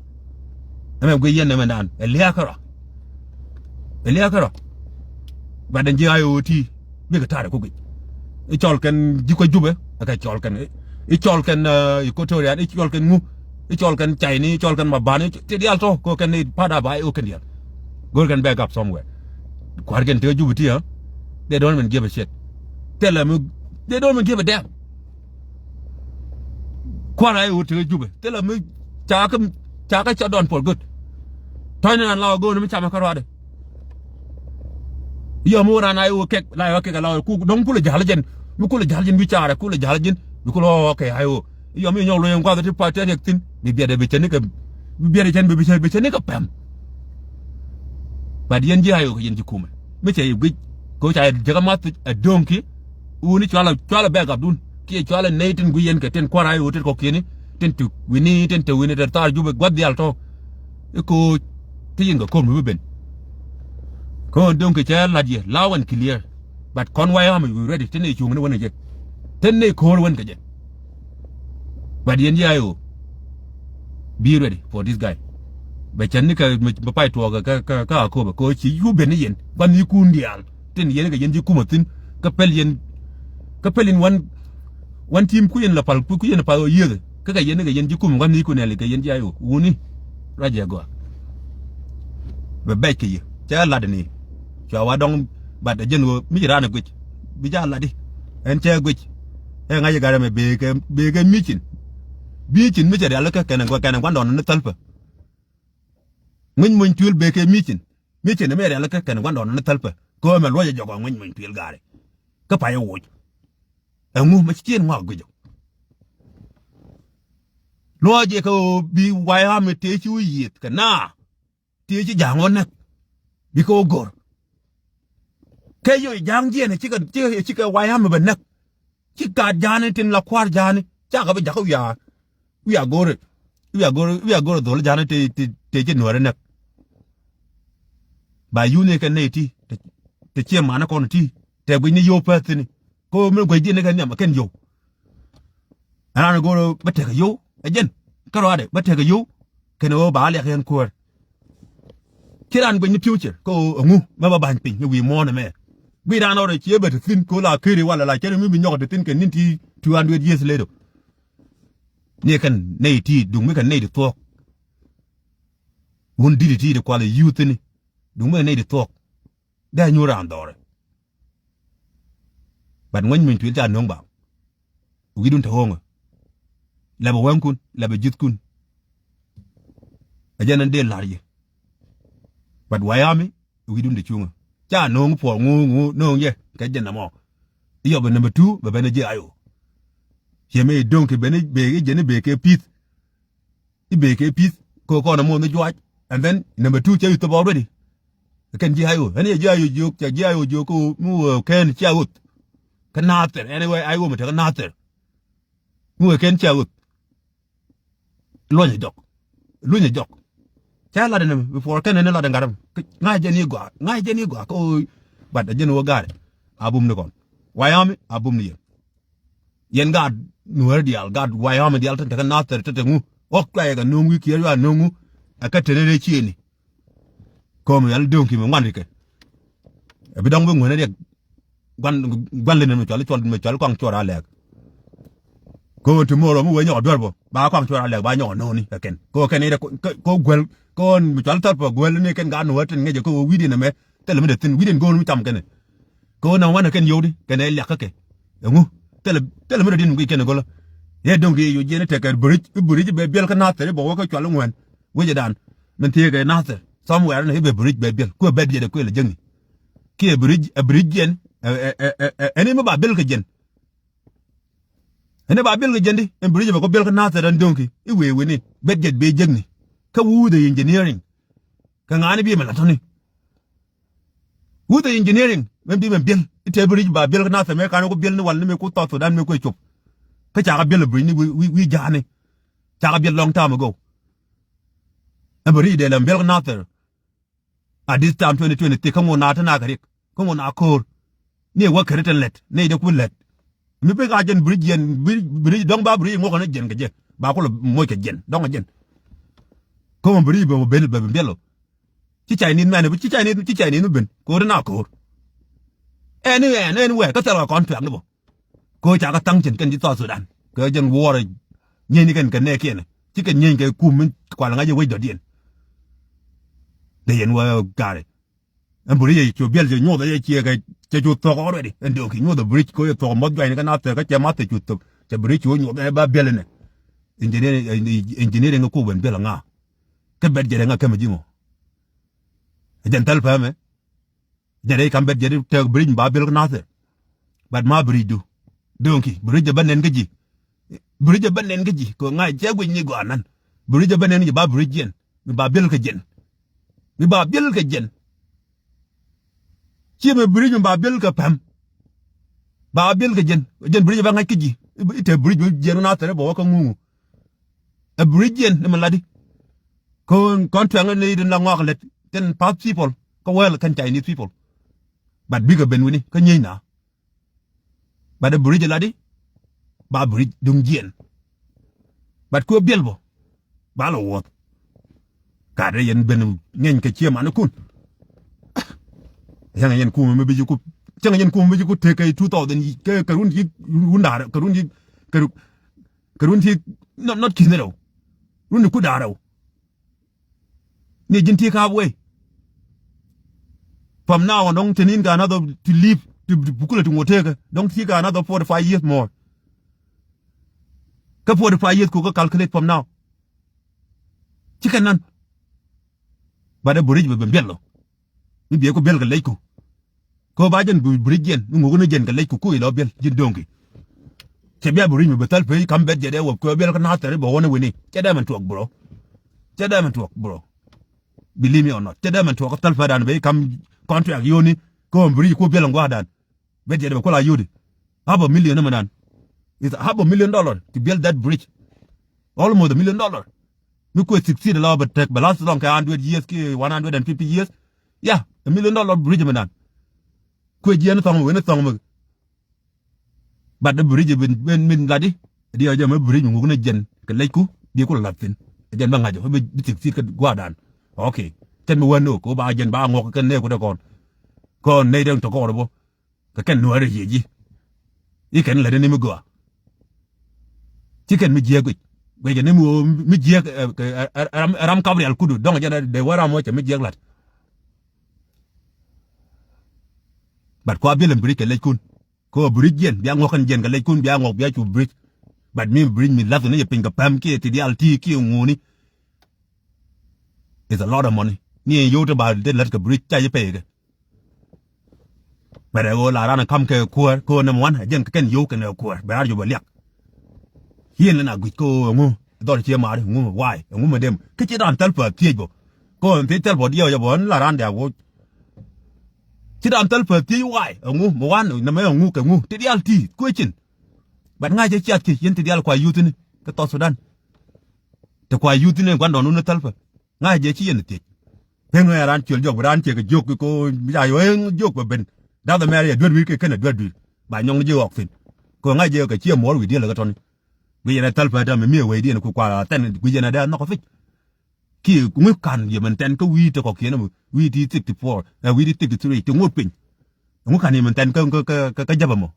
Ɛmɛ guiy yɛn ɛmɛ dan ɛ lia̱a̱ kä rɔ. Ɛ lia̱a̱ kä rɔ. But ɛn ji̱ I O ti bikɛ ta̱a̱r ɛ kukic. I̱ cɔl kɛn ji̱ kɔ Jubɛ ɛ kɛ cɔl kɛn i̱ cɔl kɛn Equatorian i̱ cɔl kɛn ŋu i̱ cɔl kɛn Cayni i̱ cɔl kɛn Mabani ti diaal tɔ kɛ kɛn i̱ pa̱a̱t a ba I O kɛn diaal. Go̱o̱r kɛn back up somewhere. Kua̱r kɛn tekɛ Jubɛ ti ɛ. They don't even give a shit. Thilɛ mi they don't even give a damn. Kua̱r a i̱ ɣöö tekɛ Jubɛ thilɛ mi cakä cakä cɔt dɔn puɔl göt. Tɔ̱nyni nan la ɣä go̱o̱ni mi camɛ kä ruaadɛ. Yɔm mi wä ran a i̱ ɣöö kɛk la ɣä kɛk la ɣä ku dɔ̱ŋ kulɛ ja̱l jɛn mi kulɛ ja̱l jɛn wi̱c caarɛ kulɛ ja̱l jɛn mi kulɛ ɣɔɔ kɛ a i̱ ɣöö. Yɔm mi nyɔk lo̱c ɛn gua̱th ti pa tɛt yɛk thi̱n bi biɛt ɛ bi cɛ nikɛ bi biɛt ɛ cɛn bi bi cɛ bi cɛ nikɛ pɛm. But yɛn ji̱ a i̱ ɣöö kɛ yɛn ji̱ kumɛ mi cɛ i̱ guic kɛ ɣöö ca yɛ jäkä math ɛ do̱ŋ ki. Wuni cualɛ cualɛ bɛɛkapdun kiɛ cualɛ nɛy tin guic yɛn kɛ tin kua̱r a i̱ ɣöö tin kɔ̱kiɛni tin tuk wi̱ni tin te wi̱ni te thaar Jubɛ gua̱th diaal tɔ̱. I̱ ko̱o̱c ti yin kɛ ko̱r mi bi ben. Ko̱o̱n döŋ kɛ cɛ la̱t yɛ loud and clear. But kɔn White Army we ready tin i̱ cuŋni wän kɛ jɛ. Tin i̱ ko̱o̱r wän kɛ jɛ. But yɛn ji̱ a i̱ ɣöö be ready for this guy. Bɛ cɛn ni kɛ mɛ pay tuɔɔk kɛ kɛ kɛ Akobo kɛ ɣöö ci yup ben ni yɛn gua̱n ni kun diaal. Tin yɛn kɛ yɛn ji̱ kumä thi̱n kä pɛl yɛn kä pɛl in wan wan tim ku yɛn la pal ku yɛn pal ɣöö yiëthɛ kä kɛ yɛn kɛ yɛn ji̱ kumä gua̱n ni kun ɛli kɛ yɛn ji̱ a i̱ ɣöö wuni. Ruac yɛ gɔaa. Bɛ bɛc kɛ yɛ cɛ lat ni cua wa dɔŋ. But ɛ jɛn ɣöö mi ci raan ɛ guic bi ca lat di ɛn cɛ guic. Ɛ ŋa̱c ɛ gat ɛmɛ bekɛ bekɛ micin. Micin mi cɛ rialikä kɛnɛ kɛnɛ gua̱ndɔɔŋni ni thäl pɛ. Ŋui̱ny muny tuil bekɛ micin. Micin ɛmɛ rialikä kɛnɛ gua̱ndɔɔŋni ni thäl pɛ kɛ ɣöö mɛ luɔcɛ jɔk ɛ ŋui̱ny muny tuil gaari. Kä pay ɛ woc. Ɛŋu mɛ ci cieen ŋɔak guic ɔ. Luɔcɛ kɛ ɣöö bi White Army tëë ci wä yiëth kɛ naa. Tëë ci ja̱a̱ŋ ɣä näk bikɛ ɣä go̱r. Kɛ yoc ja̱a̱ŋ jiɛn cikɛ cikɛ cikɛ White Army bɛ näk. Ci kaat ja̱a̱ni tin la kua̱r ja̱a̱ni cakɛ bi jakä wiaa wiaa go̱r. Wiaa go̱r wiaa go̱r dhol ja̱a̱ni tëë tëë tëë ci nuääri näk. Ba yuni kɛ nɛy ti tëë ciɛ mani kɔn ti tëë guic ni yio̱w pɛth thini. Ko mi guic diɛn ni kɛ nhiam kɛn yio̱w. Ɛn raan go̱o̱r bä tekɛ yio̱w ɛ jɛn kä ruaadɛ bä tekɛ yio̱w. Kɛn ɣöö ba liak yɛn kuäär. Ci raan guic ni future kä ɣöö ɛŋu mɛ bä ba̱ny piny ni wi̱i̱ muɔ̱ɔ̱n ɛmɛ. Guic raan ɣɔr ɛ ciɛ bɛ te thi̱n ko̱ la keri walɛ la cɛn mi bi nyɔk te thi̱n kɛ ni̱n ti two hundred years later. Ni kɛn nɛy ti duŋ mi kɛn nɛy ti thuɔ̱k. Wun di̱t ti ti kual ɛ youth ni duŋ mi kɛn nɛy ti thuɔ̱k. Dee nyuur raan dhɔrɛ. But ŋuäny muny tuil ca nöŋ ba wi̱dun te ɣo̱ŋä. Lɛpɛ wɛŋkun lɛpɛ ji̱thkun. Ɛ jɛn ɛn dee la̱r yɛ. But White Army wi̱dun te cuŋä ca nöŋ puɔl ŋu ŋu nöŋ yɛ kɛ jɛn ɛmɔ. I̱ yɔp ɛ number two bɛ ben ɛ ji̱ I O. Ciɛ mëë i̱ do̱ŋ kɛ ben i̱ bee i̱ jɛn i̱ bee kɛ peace. I̱ bee kɛ peace kɛ kɔn ɛ muɔth ni juac. And then number two cɛ i̱ thop already. Kɛn ji̱ I O ɛn yɛ ji̱ I O jiök cɛ ji̱ I O jiök kä mi wee kɛn cia ɣöth. Kä Nathir ɛn wee I O mi te kä Nathir. Mi wee kɛn cia ɣöth. Luɔ̱nyɛ jɔk. Luɔ̱nyɛ jɔk. Cɛ lat ɛn before kɛn ɛn lat ɛn gat ɛm ŋa̱c jɛn i̱ gɔaa ŋa̱c jɛn i̱ gɔaa kä ɣöö. But ɛ jɛn ɣöö gat ɛ a bum ni kɔn. White Army a bum ni yɛn. Yɛn gaat nuäär diaal gaat White Army diaal tin te kä Nathir te te ŋu. Ɣɔk cuayɛ kɛ no̱o̱ŋ wi̱i̱ kiɛɛr yuaar no̱o̱ŋ ŋu. Ɛ kä te rɛy ciëëni. Ko̱o̱m yɛl döŋ ki mi ŋuan rikɛ. Ɛ bi dɔ̱ŋ bi ŋuäni riɛk. Guan guan lin mi cual cual mi cual kɔaŋ cuɔr a lɛɛk. Ko̱o̱m tomorrow mi wee nyɔk a duer bä ba kɔaŋ cuɔr a lɛɛk ba nyɔk a no̱o̱ni ɛ kɛn ko̱o̱m kɛn i̱ rɛ ko̱o̱m guäl. Ko̱o̱m mi cual thäl pä guäl ni kɛn gaat nuäär tin ŋäcɛ ko̱o̱m wi̱i̱diɛn ɛmɛ. Thilɛ mi dee thi̱n wi̱i̱diɛn go̱o̱r mi cam kɛnɛ. Kɛ ɣöö nɔmɔ wanɛ kɛn yio̱w di kɛnɛ liak kä kɛ. Ɛŋu thilɛ thilɛ mi rɔ di̱n mi guic kɛn ɛ go̱lä. Yɛ do̱ŋ kɛ yɛ yoc jiɛn i̱ tɛkɛ bridge i̱ bridge bɛ biɛl kä Nathir i̱ bɛ wä kä cual i̱ ŋuɛn. Wecɛ dan min thiee kɛ Nathir somewhere ni i̱ bɛ bridge bɛ biɛl kuɛ bɛ diɛt ɛ kuël ɛ jäŋni. Kiɛ bridge ɛ bridge jiɛn ɛ ɛ ɛ ɛ ɛn i̱ mi ba biɛl kɛ jiɛn. Ɛn ɛ ba biɛl kɛ jɛn di, ɛn bridge bɛ kɔ biɛl kä Nasir ɛn Döŋki i̱ wëë wëë ni, bɛt jɛt bee jek ni. Kä who the engineering? Kɛ ŋa̱a̱ni bi mɛ la tɔ̱ni? Who the engineering? Mɛ bi mɛ biɛl i̱ tɛ bridge ba biɛl kä Nasir mɛ kan ku biɛl ni wal ni mɛ ku South Sudan mɛ ku ɛ cop. Kä ca kɛ biɛl bridge ni wi̱i̱, wi̱i̱, wi̱i̱ ja̱a̱ni. Ca kɛ biɛl long time ago. Ɛn bridge dee lɛ biɛl kä Nasir. At this time twenty twenty-six, kä ŋun a te na kɛ rik, kä ŋun a ko̱o̱r. Ni wä kɛ ri te lɛt, ni dee ku lɛt. Mi bi ka jɛn bridge jɛn, bridge, bridge, dɔ̱ŋ ba bridge ŋuɔk ni jɛn kɛ jɛ. Ba ku lɛ moc kɛ jɛn, dɔ̱ŋ kɛ jɛn. Kä mɔ bridge bɛ mɔ ben, bɛ ben biɛl ɔ. Ci Chinese mɛn, ci Chinese, ci Chinese mi ben. Ko̱o̱r na ko̱o̱r. Ɛn, ɛn, ɛn wɛ, kä thɛl kɛ contract ni bɔ. Kɛ ɣöö ca kɛ thaŋ cin kɛn ji̱ South Sudan kɛ jɛn wuɔrɛ nyieny kɛn kɛ nɛɛkiɛn. Ci kɛ nyieny kɛ kum mi kual ŋa̱c jɛ wec dɔ̱diɛn. Dee yɛn wä ga̱ri. Ɛn bridge cu biɛl cɛ nyuɔth ɛ ciɛ kɛ cɛ cu thuɔk already. Ɛn Döŋki nyuɔth ɛ bridge kɛ ɣöö cɛ thuɔk muɔth juany kɛ Nasir kä cɛ math cɛ cu thop. Cɛ bridge cu nyuɔth ɛ ba biɛl inɛ. Engineering, engineering kɛ kuk ben biɛl ɛ ŋa? Kä bɛt jɛ dee ŋa kɛmɛ ji̱ ŋɔ? Ɛ jɛn thäl pɛmɛ. Jɛn rɛy kam bɛt jɛ di tɛk bridge mi ba biɛl kä Nasir. But ma bridge du. Döŋki, bridge jɛ bä nɛn kä ji̱. Bridge jɛ bä nɛn kä ji̱. Kɛ ŋa̱c cɛ guic ni gɔaa nan. Bridge jɛ bä nɛn kä ji̱ ba bridge jiɛn. Mi ba biɛl kɛ jɛn. Mi ba biɛl kɛ jɛn. Ciɛ mi bridge mi ba biɛl kɛ pɛm. Ba biɛl kɛ jɛn. Jɛn bridge jɛ bä ŋa̱c kä ji̱. I̱ tɛ bridge mi jiɛn kä Nasir bɛ wä kä ŋuŋu. Ɛ bridge jiɛn ni mi latdi. Kɔn, kɔn tuɛŋ ni rin la ŋɔak lät kɛn past people kä wäl kɛn Chinese people. But bikɛ ben wini kä nyieny na. But ɛ bridge latdi ba bridge duŋ jiɛn. But kuɛ biɛl bɔ ba lɔ wuɔth. Kat rɛ yɛn ben ŋeny kɛ ciɛ manikun. Cäŋ yɛn kumɛ mi bi ji̱ ku, cäŋ yɛn kumɛ mi bi ji̱ ku tek kɛ two thousand kɛ, kɛ run yi, run da̱rɛ, kɛ run yi, kɛ ru-, kɛ run ti not, not ki̱n rɛw. Run ti ku da̱rɛ. Ni ji̱n ti halfway. From now on, dɔ̱ŋ ti nin kɛ another to live, ti, ti bukulɛ ti ŋuɔ tekɛ. Dɔ̱ŋ ti kɛ another forty-five years more. Kä forty-five years ku kä calculate from now. Ci kɛ nan. But ɛ bridge bɛ ben biɛl lɔ. Mi biɛ ku biɛl kɛ lec ku. Kɛ ba jɛn bridge jɛn mi ŋuɔk ni jɛn kɛ lec ku ku ilɔ biɛl ji̱n Döŋki. Cɛ bia bridge mi bɛ thäl pec kam bɛt jɛ dee wä kɛ biɛl kä Nasir bɛ wä ni wini. Cɛ dee mɛn tuɔk bro. Cɛ dee mɛn tuɔk bro. Believe me or not. Cɛ dee mɛn tuɔk kä thäl pec dan bɛ kam contract yoni. Kɛ wä bridge ku biɛl ŋuadan. Bɛt jɛ dee bɛ kula yodi. Half a million ni mɛ dan. It's half a million dollar to build that bridge. Almost a million dollar. Mi kuɛ succeed la bɛ tek bɛ last long kɛ hundred years ki one hundred and fifty years. Yeah, a million dollar bridge mi dan. Kuɛ jiɛn thɔŋ mi wen thɔŋ mi. But the bridge ben, ben min latdi. Diɛ jɛ mi bridge mi ŋuk ni jɛn kɛ lec ku bi ku la lat thin. Jɛn bɛ ŋa̱c jɛ bi succeed kɛ gua̱dan. Okay. Cɛn mi wen no ko ba jɛn ba ŋuɔk kɛ nɛ ku dɛ kɔn. Kɔn nɛ dɛŋ tɔ kɔn bɔ. Kɛ kɛn nuäärä yiëë ji̱. I̱ kɛn lätdä ni mi gɔaa. Ci kɛn mi jiääk guic. Guic kɛ ni mi ɣöö mi jiääk, ɛ, ɛ, ɛ, ɛ, ram, ram kap rial kudu dɔ̱ŋ jɛn dee wä ram wä cɛ mi jiääk la̱t. But kua biɛl ɛn bridge kɛ lɛckun. Kɛ ɣöö bridge jiɛn bia ŋuɔ̱k kɛn jiɛn kɛ lɛckun bia ŋuɔ̱k bia cu bridge. But mi bridge mi la̱th ni jɛ piny kɛ päm kiɛ ti diaal ti kiɛ ŋuuni. It's a lot of money. Ni ɛn yio̱w ti ba dee lät kɛ bridge ca ji̱ pɛy kɛ. Bɛ rɛ ɣöö la raan ɛ ka̱m kɛ kuäär kɛ ɣöö nɛmɛ wan ɛ jɛn kɛ kɛn yio̱w kɛn ɛ kuäär bɛ raan jɔ bɛ liak. Hiɛn lɛ na guic kɛ ɣöö ɛŋu dhɔr ciɛ maari ɛŋu mɛ waay ɛŋu mɛ dem kä ci raan thäl päth thiec bä. Kɛ ɣöö ɛn thiec thäl bä diɛw jɛ bä ɛn la raan dɛ a woc. Ci raan thäl päth thiec waay ɛŋu mɛ wan nɛmɛ ɛŋu kɛ ŋu ti diaal ti kuecin. Bɛt ŋa̱c jɛ ciath kiec yɛn ti diaal kua yuthini kɛ South Sudan. Ti kua yuthini gua̱ndɔɔŋdun ni thäl päth. Ŋa̱c jɛ ci yɛn thiec. Peŋ ɛ raan ciöl jɔk bi raan ciɛ kɛ jiök ko mi ca yɔ eŋ jiök bɛ ben. Dath ɛmɛ rɛ yɛ duet wi̱i̱ kɛ kɛn ɛ duet dui̱r ba nyɔŋ ji̱ ɣɔk thi̱n. Kɛ ŋa̱c jɛ kɛ ciɛ muɔ̱ɔ̱r wi̱i̱ diɛl kɛ tɔni. Guic yɛn ɛ thäl pɛt ɛmɛ mi ɛ wecdiɛn ku kua thɛn guic yɛn ɛ dee nhɔk ɛ thic. Kiɛ ŋu ka̱n yɛ mɛn tɛn kä wi̱i̱ ti kɔkiɛn ɛmɛ wi̱i̱ ti sixty four ɛ wi̱i̱ ti sixty three ti ŋot piny. Ŋu ka̱n yɛ mɛn tɛn kä, kä, kä, kä jäp ɛmɔ.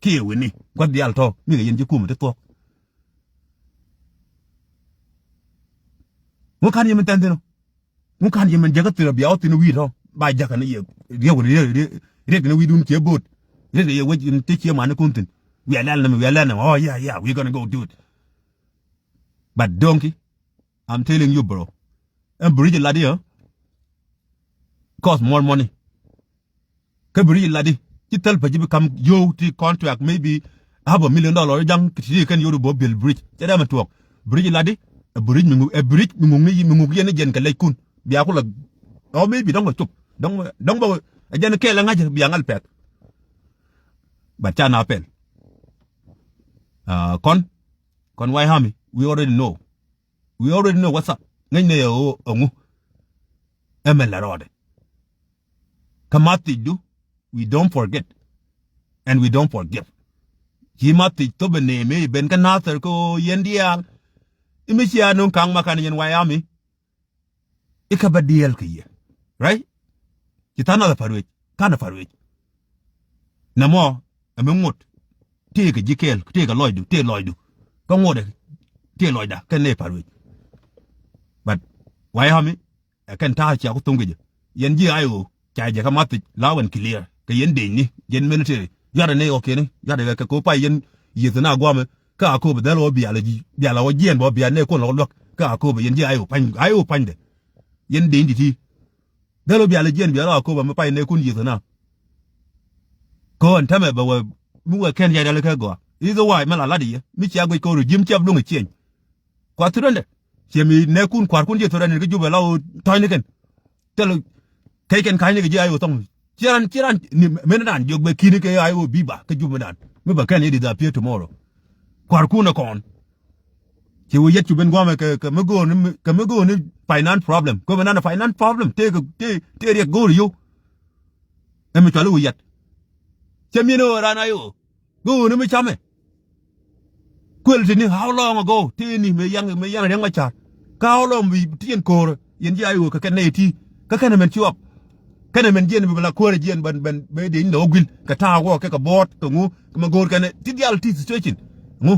Kiɛ wi̱ni gua̱th diaal tɔ̱ mi kɛ yɛn ji̱ kumɛ ti thuɔ̱k. Ŋu ka̱n yɛ mɛn tɛn thi̱n ɔ. Ŋu ka̱n yɛ mɛn jäkä thil rɔ bia wä thi̱n wi̱i̱ tɔ̱ ba jäkä ni yɛ riek wä riek riek riek ni wi̱i̱dun ciɛ bo̱o̱t. Riek yɛ wec in ti ciɛ manikun thi̱n. We are learning, we are learning. Oh yeah, yeah, we gonna go do it. But donkey, I'm telling you bro. Ɛn bridge latdi ɛ cost more money. Kä bridge latdi ci thäl pä ji̱ bi ka̱m yio̱w ti contract maybe half a million dollar ja̱ŋ kɛ ti kɛn yot bä build bridge. Cɛ dee mɛ tuɔɔk. Bridge latdi, ɛ bridge mi ŋuk, ɛ bridge mi ŋuk ni, mi ŋuk yɛn ni jɛn kɛ lɛc kun. Bia ku la, ɔ, maybe dɔ̱ŋ la cop. Dɔ̱ŋ, dɔ̱ŋ bä, ɛ jɛn kɛɛl ɛ ŋa̱c bia ŋa̱l pɛth. But ca na pɛl. Ah, kɔn, kɔn White Army, we already know. We already know what's up. Ŋäcnɛ ɛ ɣöö ɛŋu. Ɛmɛ la rɔɔdɛ. Kä math thiecdu, we don't forget. And we don't forgive. Ci math thiec thop ɛ nɛɛmɛ i̱ ben kä Nathir kä ɣöö yɛn diaal. I̱ mi cia no̱o̱ŋ ka̱ŋ ma ka̱n yɛn White Army. I̱ kä bä diɛɛl kɛ yɛ. Right? Ci tha̱a̱ŋ nath ɛ pa̱r wec. Ka̱n ɛ pa̱r wec. Nɛmɔ, ɛ mi ŋot. Tëëkɛ ji̱ kɛɛl, tëëkɛ lɔcdu, tëë lɔcdu. Kä ŋotdɛ, tëë lɔcda, kɛn nɛy pa̱r wec. But, White Army, ɛ kɛn ta̱a̱ cia ku tho̱ŋ kɛ jɛ. Yɛn ji̱ I O, ca jɛ kä math thiec, loud and clear. Kɛ yɛn deecni, yɛn military. Yuatdɛ nɛy ɣɔ̱kiɛni, yuatdɛ kɛ kɛ ko̱ pay yɛn yieth na guamɛ. Kä Akobo dhɛl wä bial ji̱, bial wä jiɛn bä bial nɛy kuɔn lɔk luäk. Kä Akobo yɛn ji̱ I O pa̱ny, I O pa̱nydɛ. Yɛn deecni ti. Dhɛl wä bial jiɛn bial Akobo mi pay nɛy kun yieth na. Kɔn tämɛ bɛ wä, mi wä kɛn yɛn rial kɛ gɔaa. Either way, mɛ la lat yɛ. Mi cia guic kɔn regime cia bi luŋ ɛ change. Kua thurundɛ. Ciɛ mi nɛkun kua̱rkun ji̱ thurundɛ kä Jubɛ la ɣöö tɔ̱cnikɛn. Thil kɛckɛn ka̱cnikɛ ji̱ I O thɔŋ. Ci ran, ci ran, ni, men ran jiök bɛ ki̱ni kɛ I O biba kä Jubɛ dan. Mi bɛ kɛn yɛ disappear tomorrow. Kua̱rkun ɛ kɔn. Ci wä yet cu ben guamɛ kɛ, kɛ mi go̱o̱ni, kɛ mi go̱o̱ni finance problem. Kɛ mi nan finance problem. Tëë kɛ, tëë, tëë riɛk go̱o̱ri yio̱w. Ɛmɛ cuali wä yɛt. Cɛ mi̱en ɛ ɣöö ran I O. Go̱o̱ni mi camɛ. Kuël tini how long ago? Tini mëë yaŋ, mëë yaŋ Riɛk Macar. Kä how long bi ti yɛn ko̱o̱rä? Yɛn ji̱ I O kɛ kɛn nɛy ti. Kä kɛn ɛmɛn ci ɣɔp. Kɛn ɛmɛn jiɛn bi la ko̱o̱rä jiɛn bɛn, bɛn, bɛ dee ni dɔ̱k guil. Kɛ ta̱a̱ wä kɛ kɛ buɔ̱ɔ̱t kɛ ŋu, kɛ mɛ go̱o̱r kɛn ɛ. Ti diaal ti situation. Ŋu.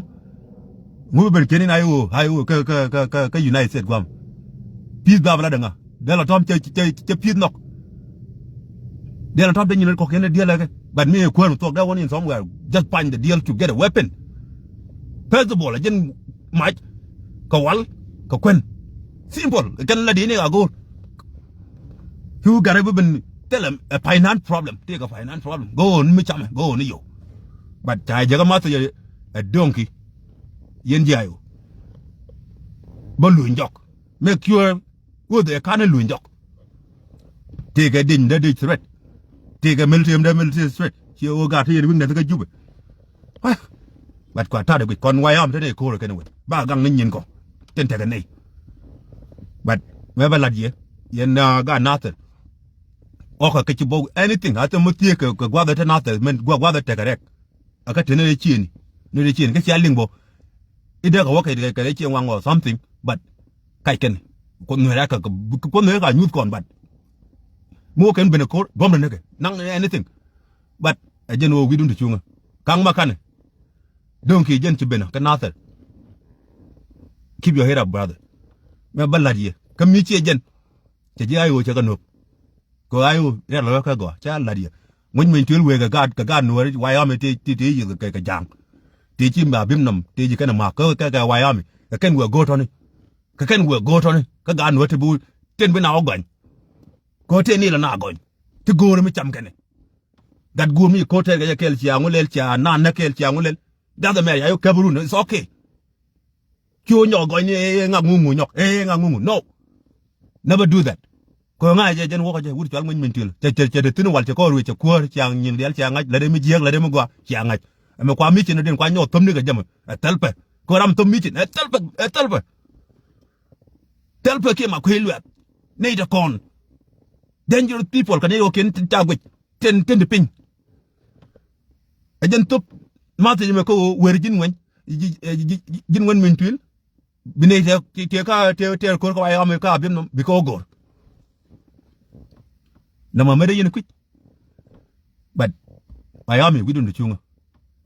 Ŋu bi ben kiɛn in I O, I O kä, kä, kä, kä, kä United States guam. Peace dhap la däŋa. Dee la tɔ̱m cɛ, cɛ, cɛ peace nhɔk. Dee la tɔ̱m cɛ nyin kɔk yɛn diɛl ɛkɛ. But mi kuäär mi thuɔk dee wä ni in somewhere. Just find the deal to get a weapon. First of all, a jɛn mac kɛ wal kɛ kuän. Simple. Kɛn la di ni a go̱o̱r. Cu garɛ bi ben thilɛ ɛ finance problem. Tëëkɛ finance problem. Go̱o̱n mi camɛ. Go̱o̱n ni yio̱w. But ca jɛ kä math ɛ doŋki. Yɛn ji̱ I O. Bä luny jɔk. Make sure wä dhɛ ka̱n luny jɔk. Tëëkɛ deny dee deny threat. Tëëkɛ military dee military threat. Ciɛ wä gat ti yɛn weakness kä Jubɛ. Wah. But kua ta̱a̱dɛ guic kɔn White Army te nɛy ko̱o̱rä kɛn wec. Ba gaŋ ni nyin kɔ. Tin tekɛ nɛy. But mɛ bä lat yɛ. Yɛn, uh, gat Nathir. Ɔkä kɛ ci bok anything. A thil mi thieek kɛ, kɛ gua̱th te Nathir. Min gua̱th, gua̱th tekɛ rɛk. A kä te ni rɛ cieni. Ni rɛ cieni. Kä cia liŋ bɔ. I̱ dee kɛ wä kɛ, kɛ, kɛ rɛ cieŋ waŋ or something. But kac kɛn. Kuoth nueer a kɛ, kɛ, kuoth nueer ka nyuth kɔn, but mi wä kɛn ben ɛ ko̱r, buɔ̱m rɛ ni kɛ. Naŋ anything. But ɛ jɛn wä wi̱dun ti cuŋä. Ka̱ŋ ma kanɛ. Do̱ŋ kiɛ jɛn ci ben kä Nathir. Keep your head up, brother. Mɛ bä la̱t yɛ. Kä mi ciɛ jɛn. Cɛ ji̱ I O cɛ kɛ nöp. Kɛ I O rial lɔ kɛ gɔaa. Cɛ la̱t yɛ. Ŋuny min tuel wee kɛ gaat, kɛ gaat nuɔ̱ɔ̱ri White Army ti, ti, ti yieth kɛ, kɛ ja̱a̱ŋ. Ti ci ma bim nɔm, ti ci kɛn ɛ ma̱a̱k. Kɛ, kɛ, kɛ White Army. Kɛ kɛn wee go̱o̱r tɔ̱ni. Kɛ kɛn wee go̱o̱r tɔ̱ni. Kä gaat nuɔ̱ɔ̱ri ti bi, ti bi na wä gɔny. Kɛ ti ni lɛ na gɔny. Ti go̱o̱r mi cam kɛnɛ. Gat guur mi ko̱r tɛɛr kɛ jɛ kɛɛl cia ŋu lɛl cia nan nä kɛɛl cia ŋu lɛl. Doesn't matter, ya yɔ kɛp run, it's okay. Cu nyɔk gɔny ni, eh, eh, ŋak ŋu ŋu nyɔk, eh, eh, ŋak ŋu ŋu. No. Never do that. Kɔ ŋa jɛ jɛn wɔkɔ jɛ, wut cual ŋuny min tuil. Cɛ, cɛ, cɛ de thin wal cɛ kɔ ruec cɛ kuäär, cia nyin dial cia ŋa̱c, la de mi jiäk, la de mi gua, cia ŋa̱c. Ɛmɛ kua mi cin den kua nyɔk thom ni kɛ jɛmɛ. Ɛ thɛl pɛ. Kɔ ram thom mi cin, ɛ thɛl pɛ, ɛ thɛl pɛ. Thɛl pɛ kiɛ ma kui̱ luɛth. Ney de kɔn. Dangerous people, kɛ ney wä kiɛn tin ca guic. Tin, tin di piny. Ɛ jɛn thop, ma thiec mɛ kä ɣöö wer ji̱n ŋuɛny, ji̱, ji̱, ji̱, ji̱n ŋuɛny min tuil. Bi ney tɛ, tɛ, tɛ ka, tɛ, tɛ ko̱r kä White Army ka biɛm nɔm, bi kä ɣöö go̱r. Nɔmɔ mɛ dee yɛn kui̱c. But White Army wi̱dun di cuŋä.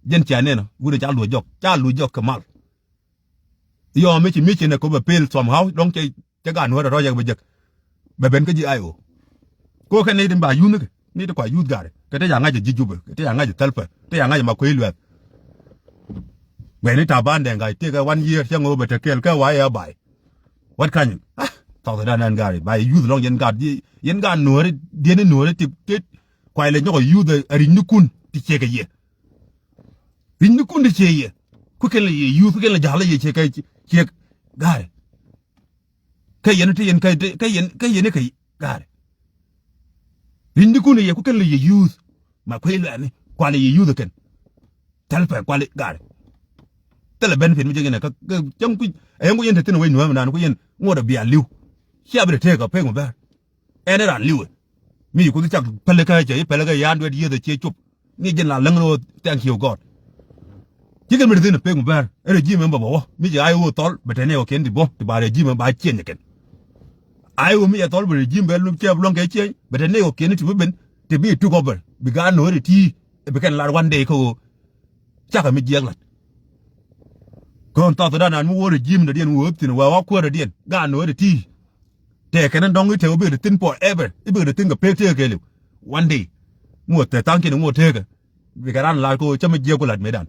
Jɛn cia nɛnä, wi̱dun ca luɔc jɔk, ca luɔc jɔk kɛ mal. Yɔ mi ci, mi ci nɛ kɔ bɛ pel somehow, dɔ̱ŋ cɛ, cɛ gaat nuɔ̱ɔ̱rɛ rɔ̱ yɛ bɛ jek. Bɛ ben kä ji̱ I O. Ko kɛ nɛy tin ba yuth ni kɛ, nɛy ti kua yuth gari. Kɛ te ca ŋa̱c ji̱ Jubɛ, kɛ te ca ŋa̱c thɛl pɛ, te ca ŋa̱c ma kuey luɛth. Guɛy ni Taban Deng Gai, tëëkɛ one year cɛ ŋo̱o̱ bɛ te kɛɛl kɛ wa yɛ ba̱y. What kind of, ah, South Sudan ɛn gari, ba yɛ yuth lɔŋ yɛn gaat, yɛn gaat nuɔ̱ɔ̱ri, diɛn ni nuɔ̱ɔ̱ri ti, ti, kua yɛ lɛ nyɔk yɛ yuth ɛ ri̱c ni kun ti ciek kɛ yɛ. Ri̱cnikun ti ciɛ yɛ, ku kɛn lɛ yɛ yuth, ku kɛn lɛ ja̱l lɛ yɛ ciɛ kɛ ciɛ ga̱a̱rɛ. Kä yɛn ti yɛn kä kä yɛn kä yɛn i̱ kä ga̱a̱rɛ. Ri̱cnikun yɛ ku kɛn lɛ yɛ yuth. Ma kui̱ luɛɛni kualɛ yɛ yuth kɛn. Thil pɛ kuali ga̱a̱rɛ. Thilɛ benefit mi jek yɛn ɛ kä cäŋ kui̱ ɛ yɛn ku yɛn te thi̱n wec nuääm naan ku yɛn ŋuɔ̱t ɛ bia li̱w. Cia bi te tëëk ɛ pek mi bɛr. Ɛn ɛ raan li̱wɛ. Mi ci Kuoth cak pälikä cɛ i̱ pälikä yaan duet yiëth ɛ cie cop. Ni jɛn la läŋ ni ɣöö thank you God. Cikɛ mi ti thi̱n pek mi bäär ɛ regime ɛn bä bä wä mi cɛ ay ɣöö thɔl bɛ te ni ɣöö kiɛn ti bä ti ba regime ɛn ba cieny kɛn. Ay ɣöö mi cɛ thɔl bɛ regime bɛ cɛ luɔ̱ŋ kɛ cieny bɛ te ni ɣöö kiɛn ti bi ben ti bi tuk ɔbɛr bi gaat ni ɣöö ti ti bi kɛn lar one day kä ɣöö cakɛ mi jiɛk lat. Kɔn thath dan an mi wä regime dɔ̱diɛn wä thi̱n wä wä kuäär dɔ̱diɛn gaat ni ɣöö ti ti. Tëë kɛn in dɔ̱ŋ i̱ tëë wä bikɛ ti thi̱n forever i̱ bikɛ ti thi̱n kɛ pek tëëkɛ kɛɛliw. One day ŋuɔ tëë tha̱a̱ŋ kiɛn ŋuɔ tëëkɛ bikɛ ran lar kɛ ɣöö cä mi jiɛk ku lat mëëdan.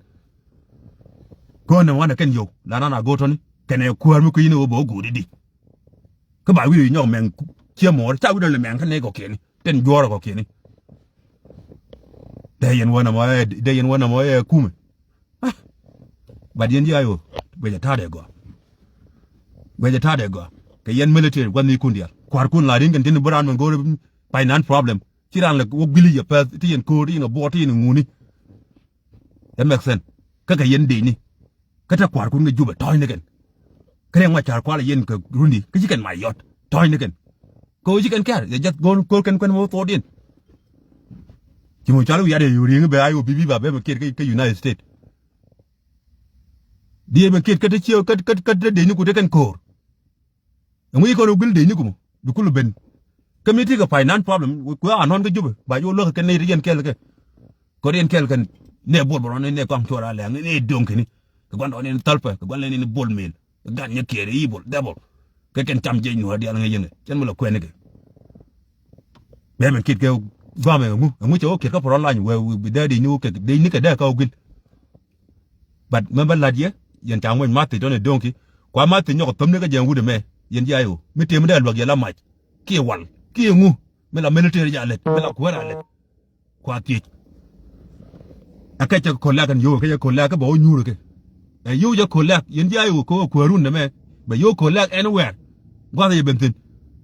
Kɔn ni wanɛ kɛn yio̱w la nan a go̱o̱r tɔ̱ni kɛnɛ kuäär mi kui̱ni ɣöö bɛ wä go̱o̱r i̱di. Kä ba wi̱i̱ nyɔk mɛŋ ciɛ muɔɔr ca wi̱i̱ dɔ̱ŋ lɛ mɛŋ kä nɛy kɔkiɛni tin juɔ̱ɔ̱r kɔkiɛni. Dee yɛn wä namɔ ɛ dee yɛn wä namɔ ɛ kumɛ. But yɛn ji̱ ay ɣöö guɛcɛ ta̱a̱dɛ gɔaa. Guɛcɛ ta̱a̱dɛ gɔaa kɛ yɛn military gua̱n ni kun diaal kua̱rkun la ri̱n kɛn tin bi raan mɛn go̱o̱r finance problem. Ci raan lɛ wä guili yɛ pɛth ti yɛn ko̱o̱r ti yɛn kɛ buɔɔr ti yɛn ŋuni. That make sense. Kä kɛ yɛn dee ni kä te kua̱rkun kɛ Jubɛ tɔ̱ɔ̱cni kɛn. Kä riɛŋ ma ca̱r kual yɛn kɛ rundi kä ci kɛn ma yɔt tɔ̱ɔ̱cni kɛn. Kɛ ɣöö ci kɛn kɛ̈r yɛ jath go̱o̱r ko̱o̱r kɛn kuɛn wä thuɔɔdiɛn. Ci mi cɔal wi̱i̱ yat yɛ yo̱o̱ ri̱eŋ i̱ bɛ ay wä bi̱i̱ bi̱i̱ ba bɛ mɛ kiɛt kä United States. Diɛ ben kiet kä te cie kä kä kä te dec ni ku te kɛn ko̱o̱r. Ɛŋu yi kɔn wä guil dec ni kumɔ bi kul ben. Kä mi ti kɛ finance problem ku a nɔn kä Jubɛ ba yo̱ luäk kɛ nɛy te yɛn kɛl kɛ. Kɔn yɛn kɛl kɛn nɛ bol bɛ rɔn nɛ kɔaŋ cuɔr a lɛŋ nɛ do̱ŋ kɛni. Kɛ gua̱n rɔn nɛ thäl pɛ kɛ gua̱n lɛ nɛ bol mel kɛ gan nyɛ kiɛɛr i̱ bol dɛ bol. Kɛ kɛn cam jec nuɔ̱ɔ̱r diaal ŋäc yɛn kɛ cɛn mi lɛ kuɛn ni kɛ. Bɛ ben kiet kɛ guamɛ ɛŋu ɛŋu cɛ wä kiet kä pɔrɔn lany wɛ bi dee dec ni wä kɛ dec ni kɛ dee kä wä guil. But mɛ bä la̱t yɛ yɛn ca ŋuɛny mathi tɔni do̱ŋki kua mathi nyɔk thömni kä jɛ ŋut ɛmɛ. Yɛn ji̱ ay ɣöö mi tëë mi dee luäk yɛ la mac kiɛ wal kiɛ ŋu mi la military ja lät mi la kuäär a lät. Kua thiec. Ɛ kɛ cɛ kɔlɛk ɛn yio̱w ɛ kɛ cɛ kɔlɛk kä bɛ wä nyuur ɛ kɛ. Ɛ yio̱w jɛ kɔlɛk yɛn ji̱ ay ɣöö kɛ wä kuäärun ɛmɛ bɛ yio̱w kɔlɛk ɛn wɛɛr. Gua̱th yɛ ben thi̱n.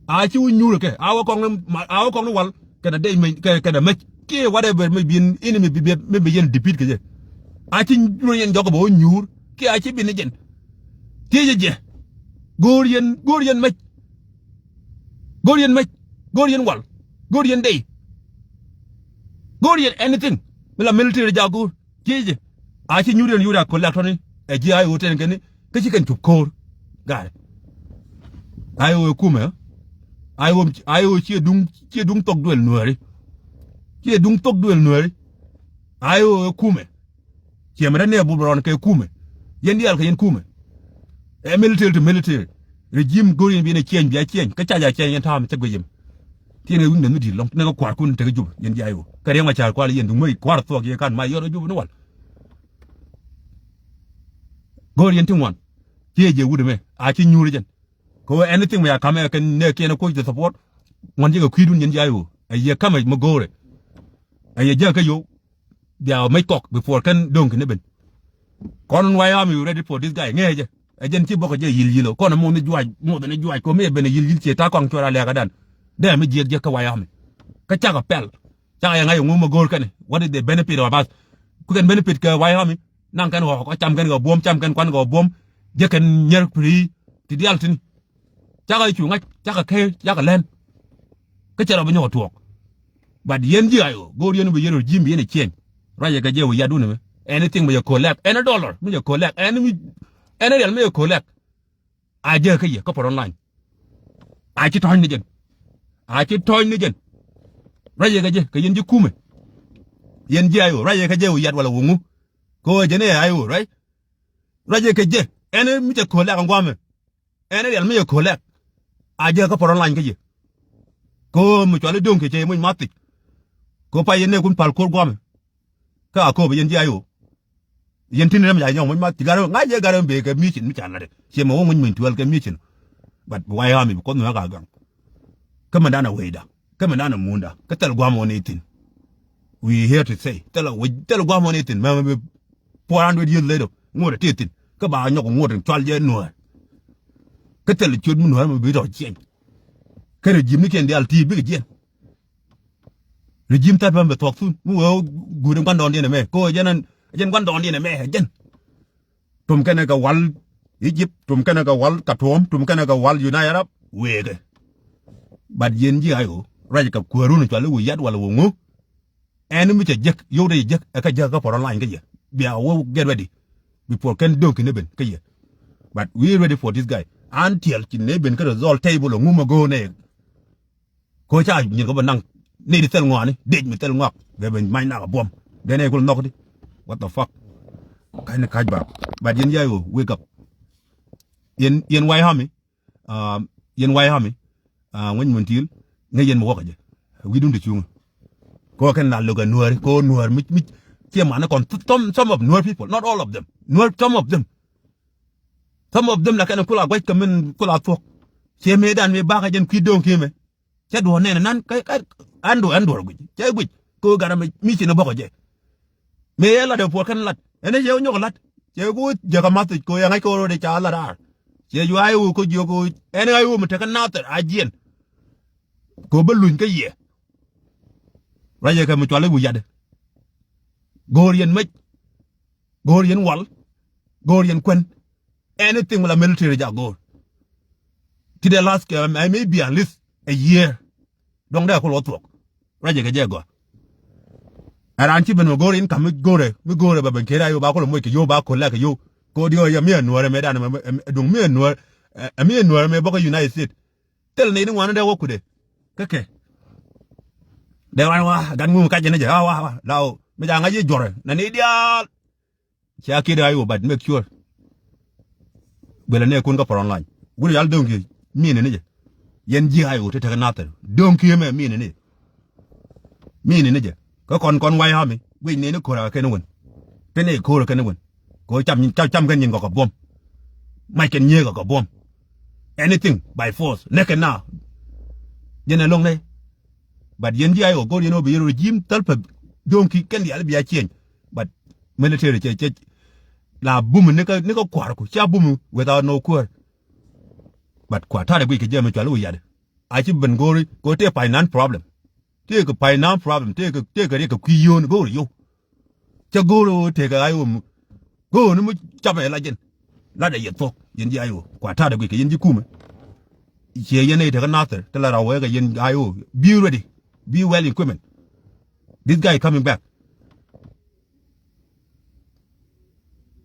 A ci wä nyuur ɛ kɛ a wä kɔŋni wal kɛnɛ dec mec kɛnɛ mec kiɛ whatever mi bi yɛn ini mi bi yɛn defeat kɛ jɛ. A ci nyuur yɛn jɔk bɛ wä nyuur kiɛ a ci bi ni jɛn. Thiecɛ jɛ go̱o̱r yɛn go̱o̱r yɛn mec. Go̱o̱r yɛn mec go̱o̱r yɛn wal go̱o̱r yɛn dec. Go̱o̱r yɛn anything mi la military jak go̱o̱r. Thiecɛ a ci nyuur yɛn yur a kɔlɛk tɔni ɛ ji̱ ay ɣöö tɛn kɛni. Kä ci kɛn cup ko̱o̱r. Ga̱a̱rɛ. Ay ɣöö ɛ kumɛ. Ay ɣöö ay ɣöö ciɛ duŋ ciɛ duŋ thok duël nuääri. Ciɛ duŋ thok duël nuääri. Ay ɣöö ɛ kumɛ. Ciɛ mɛ rɛ nɛ bul bɛ rɔn kɛ kumɛ. Yɛn diaal kɛ yɛn kumɛ. Ɛ military to military. Regime go̱r yɛn bi yɛn ɛ ciɛny bia ciɛny kä ca ja ciɛny yɛn ta̱a̱m cä guic yɛm. Tiɛn kɛ wi̱n nɛn mi di̱i̱t lɔ̱ŋ nɛ kɛ kua̱r kun tekɛ Jubɛ yɛn diaal ɣöö kɛ riɛŋ ma ca̱a̱r kual yɛn duŋ mɛ kua̱r thuɔk yɛ kan ma yɔr ɛ Jubɛ ni wal. Go̱o̱r yɛn ti ŋuan. Ciɛ jɛ wut ɛmɛ a ci nyuur jɛn. Kɛ ɣöö anything mɛ ya ka̱mɛ kɛ nɛ kiɛn ɛ kuoc the support. Ŋuan jɛ kɛ kui̱dun yɛn ji̱ ay ɣöö ɛ yɛ ka̱mɛ mɛ go̱o̱rɛ. Ɛ yɛ jɛ kä yo̱w. Bia mec kɔk before kɛn do̱ŋ kɛn i̱ ben. Kɔn why am you ready for this guy ŋee jɛ. Ɛ jɛn ci bɔkɛ jɛ yil yil ɔ kɔn ɛ muɔth ni juac muɔth ni juac kɛ ɣöö mi ɛ ben ɛ yil yil ciɛ ta̱a̱ kɔaŋ cuɔr a lɛ̈k ɛ dan. Dee mi jiɛth jɛ kä why am. Kä cakɛ pɛl. Cakɛ yɛ ŋa̱c ɛŋu mɛ go̱o̱r kɛn what is the benefit of us. Ku kɛn benefit kɛ why am. Naŋ kɛn ɣɔɔk ɔ cam kɛn kɛ buɔ̱m cam kɛn kuan kɛ buɔ̱m. Jɛ kɛn nyier piri ti diaal tini. Cakɛ cu ŋa̱c cakɛ ker cakɛ lɛn. Kä cɛ rɔ bi nyɔk ɛ tuɔɔk. But yɛn ji̱ ay ɣöö go̱o̱r yɛn bi yɛn rɔ ji̱ bi yɛn ɛ ciɛny. Ruacɛ kɛ jɛ wä yat wun ɛmɛ anything mi yɛ collect any dollar mi yɛ collect any mi any rial mi yɛ collect. A jɛ kä yɛ kä pɔrɔn lany. A ci tɔ̱ɔ̱ny ni jɛn. A ci tɔ̱ɔ̱ny ni jɛn. Ruacɛ kɛ jɛ kɛ yɛn ji̱ kumɛ. Yɛn ji̱ ay ɣöö ruacɛ kɛ jɛ wä yat wala wä ŋu. Kɛ ɣöö jɛn ɛ ay ɣöö ruac. Ruacɛ kɛ jɛ ɛn mi cɛ ko̱l lak ɛn guamɛ. Ɛn rial mi cɛ ko̱l lak. A jɛ kä pɔrɔn lany kä jɛ. Kɛ ɣöö mi cuali do̱ŋ kɛ cɛ muc math thic. Kɛ ɣöö pa yɛn nɛɛkun pal ko̱r guamɛ. Kä a kööp yɛn ji̱ ay ɣöö. Yɛn tin rɛm ca nyɔk muc math ci garɛ ŋa̱c yɛ garɛ ben kɛ mission mi ca lat. Ciɛ mɛ wä muc muc tuɛl kɛ mission. But why am mi bi kuoth mi wä ka gaŋ. Kä mɛ dan a wecda kä mɛ dan a munda kä thil guam wä ni thin. We here to say thil a wec thil guam wä ni thin mɛ mɛ bi four hundred years later, ŋot ɛ tëë thi̱n. Kä ba nyɔk ŋot in cual jɛ Nuäär. Kä thil ciöt mi Nuäär mi bi tɔ ciɛny. Kä regime ni kiɛn diaal ti̱i̱ bikɛ jiɛn. Regime thäl pä mi bɛ thuɔk thun. Mi wee guut in gua̱ndɔɔŋdiɛn ɛmɛ. Ko jɛn an, jɛn gua̱ndɔɔŋdiɛn ɛmɛ, jɛn. Tum kɛnɛ kɛ wal Egypt, tum kɛnɛ kɛ wal Khartoum, tum kɛnɛ kɛ wal United Arab, wëëkɛ. But yɛn ji̱ I O, ruac kɛ kuäärun cual i̱ wi̱i̱ yat wala wä ŋu. Ɛn mi cɛ jek, yio̱w dee jek, ɛ kä jek kä front line kä yɛ. Bia wä get ready. Before kɛn döŋ ki̱n i̱ ben kä yɛ. But we ready for this guy. An tiɛl ci nɛ ben kä result table ɛ ŋu mɛ go̱o̱r nɛ. Ko ca nyin kɛ bä naŋ ni di thil ŋɔani dec mi thil ŋɔak bɛ ben mac nak a buɔm. Dee nɛ kul nhɔk di. What the fuck? Ka̱ny ni ka̱c bak. But yɛn yay ɣöö wake up. Yɛn, yɛn White Army. Um, yɛn White Army. Uh, ŋuɛny mun til ŋäc yɛn mi wäkɛ jɛ. Wi̱i̱dun ti cuŋä. Ko kɛn la lo̱k ɛ Nuääri ko Nuäär mi, mi ciɛ mani kɔn th-, some, some of Nuer people, not all of them. Nuer, some of them. Some of them la kɛn kula guac kɛ min kula thuɔk. Ciɛ mëëdan mi bakɛ jɛn kui̱ do̱ŋ ki̱mɛ. Cɛ duɔ̱ɔ̱r nɛn nan kä, kä, ɛn duɔ̱ɔ̱r, ɛn duɔ̱ɔ̱r guic. Cɛ guic. Ko gat mi, mi ci ni bɔk jɛ. Mëë yɛ lat ɛ puɔr kɛn lat. Ɛn ɛ cɛ wä nyɔk lat. Cɛ ku jɛ kä math ko yɛ ŋa̱c ko rɔ de ca lat ar. Cɛ juac wä ko jiök ko ɛn ŋa̱c wä mi tekɛ nathɛr a jiɛn. Ko bä luny kä yɛ. Ruacɛ kɛ mi cual i̱ wi̱i̱ yatdɛ. Go̱o̱r yɛn mec. Go̱o̱r yɛn wal. Go̱o̱r yɛn kuɛn. Anything la military ja go̱o̱r. Ti dee last, um, I may be at least a year. Dɔŋ dee a kul wä thuɔk. Ruacɛ kɛ jɛ gɔaa. Ɛ raan ci ben mi go̱o̱r in ka̱m mi go̱o̱rɛ, mi go̱o̱rɛ bɛ ben kiɛt a yo̱o̱ ba kul moc kɛ yo̱o̱ ba kul lɛ kɛ yo̱o̱. Ko diɔ̱ɔ̱c ɛ mi ɛ Nuäär ɛ mëëdan ɛ, ɛ, ɛ duŋ mi ɛ Nuäär, ɛ, ɛ mi ɛ Nuäär ɛ mëë bä kä United States. Thil ni di ŋuan dee wä kudɛ. Kä kɛ. Dee wan wa, gat ŋuŋ kac jɛ ni jɛ, wa, wa, wa. La o, mi ja ŋa̱c i̱ juɔrɛ, na ni diaal. Cia kiɛt a yo̱o̱, but make sure. Guilɛ nɛɛkun kä front line. Wun yal döŋ kiɛ, mi ni ni jɛ. Yɛn ji̱ a yo̱o̱ ti tekɛ nathɛr. Döŋ kiɛ mɛ, mi ni ni jɛ. Mi ni ni jɛ. Kä kɔn, kɔn White Army. Guic ni ni ko̱r a kɛn wän. Kɛn ni ko̱r a kɛn wän. Ko cam, cam, cam kɛn nyin kɔ kɛ buɔ̱m. Mac kɛn nyiee kɔ kɛ buɔ̱m. Anything by force. Nɛ kɛn na. Jɛn ɛ loŋ nɛ. But yɛn ji̱ a yo̱o̱ go̱r yɛn wä bi yɛn regime thäl pɛ. Döŋ ki kɛn diaal bia change. But military cɛ, cɛ, la bum ni kä, ni kä kua̱r ku. Cia bum without no kuäär. But kua ta̱rɛ guic kɛ jɛ mi cual i̱ wi̱i̱ yatdɛ. A ci ben go̱o̱ri ko tëë finance problem. Tëë kɛ finance problem, tëë kɛ, tëë kɛ riɛk kɛ kui̱ yio̱o̱ni go̱o̱ri yio̱w. Cä go̱o̱ri ɣöö tëë kɛ ɣa̱c ɣöö mi. Go̱o̱ri mi capɛ la jɛn. Latdɛ yɛ thuɔ̱k, yɛn ji̱ ɣa̱c ɣöö. Kua ta̱rɛ guic kɛ yɛn ji̱ kumɛ. Ciɛ yɛn nɛy tekä nathɛr, ti la raw wee kɛ yɛn ɣa̱c ɣöö. Be ready. Be well equipment. This guy coming back.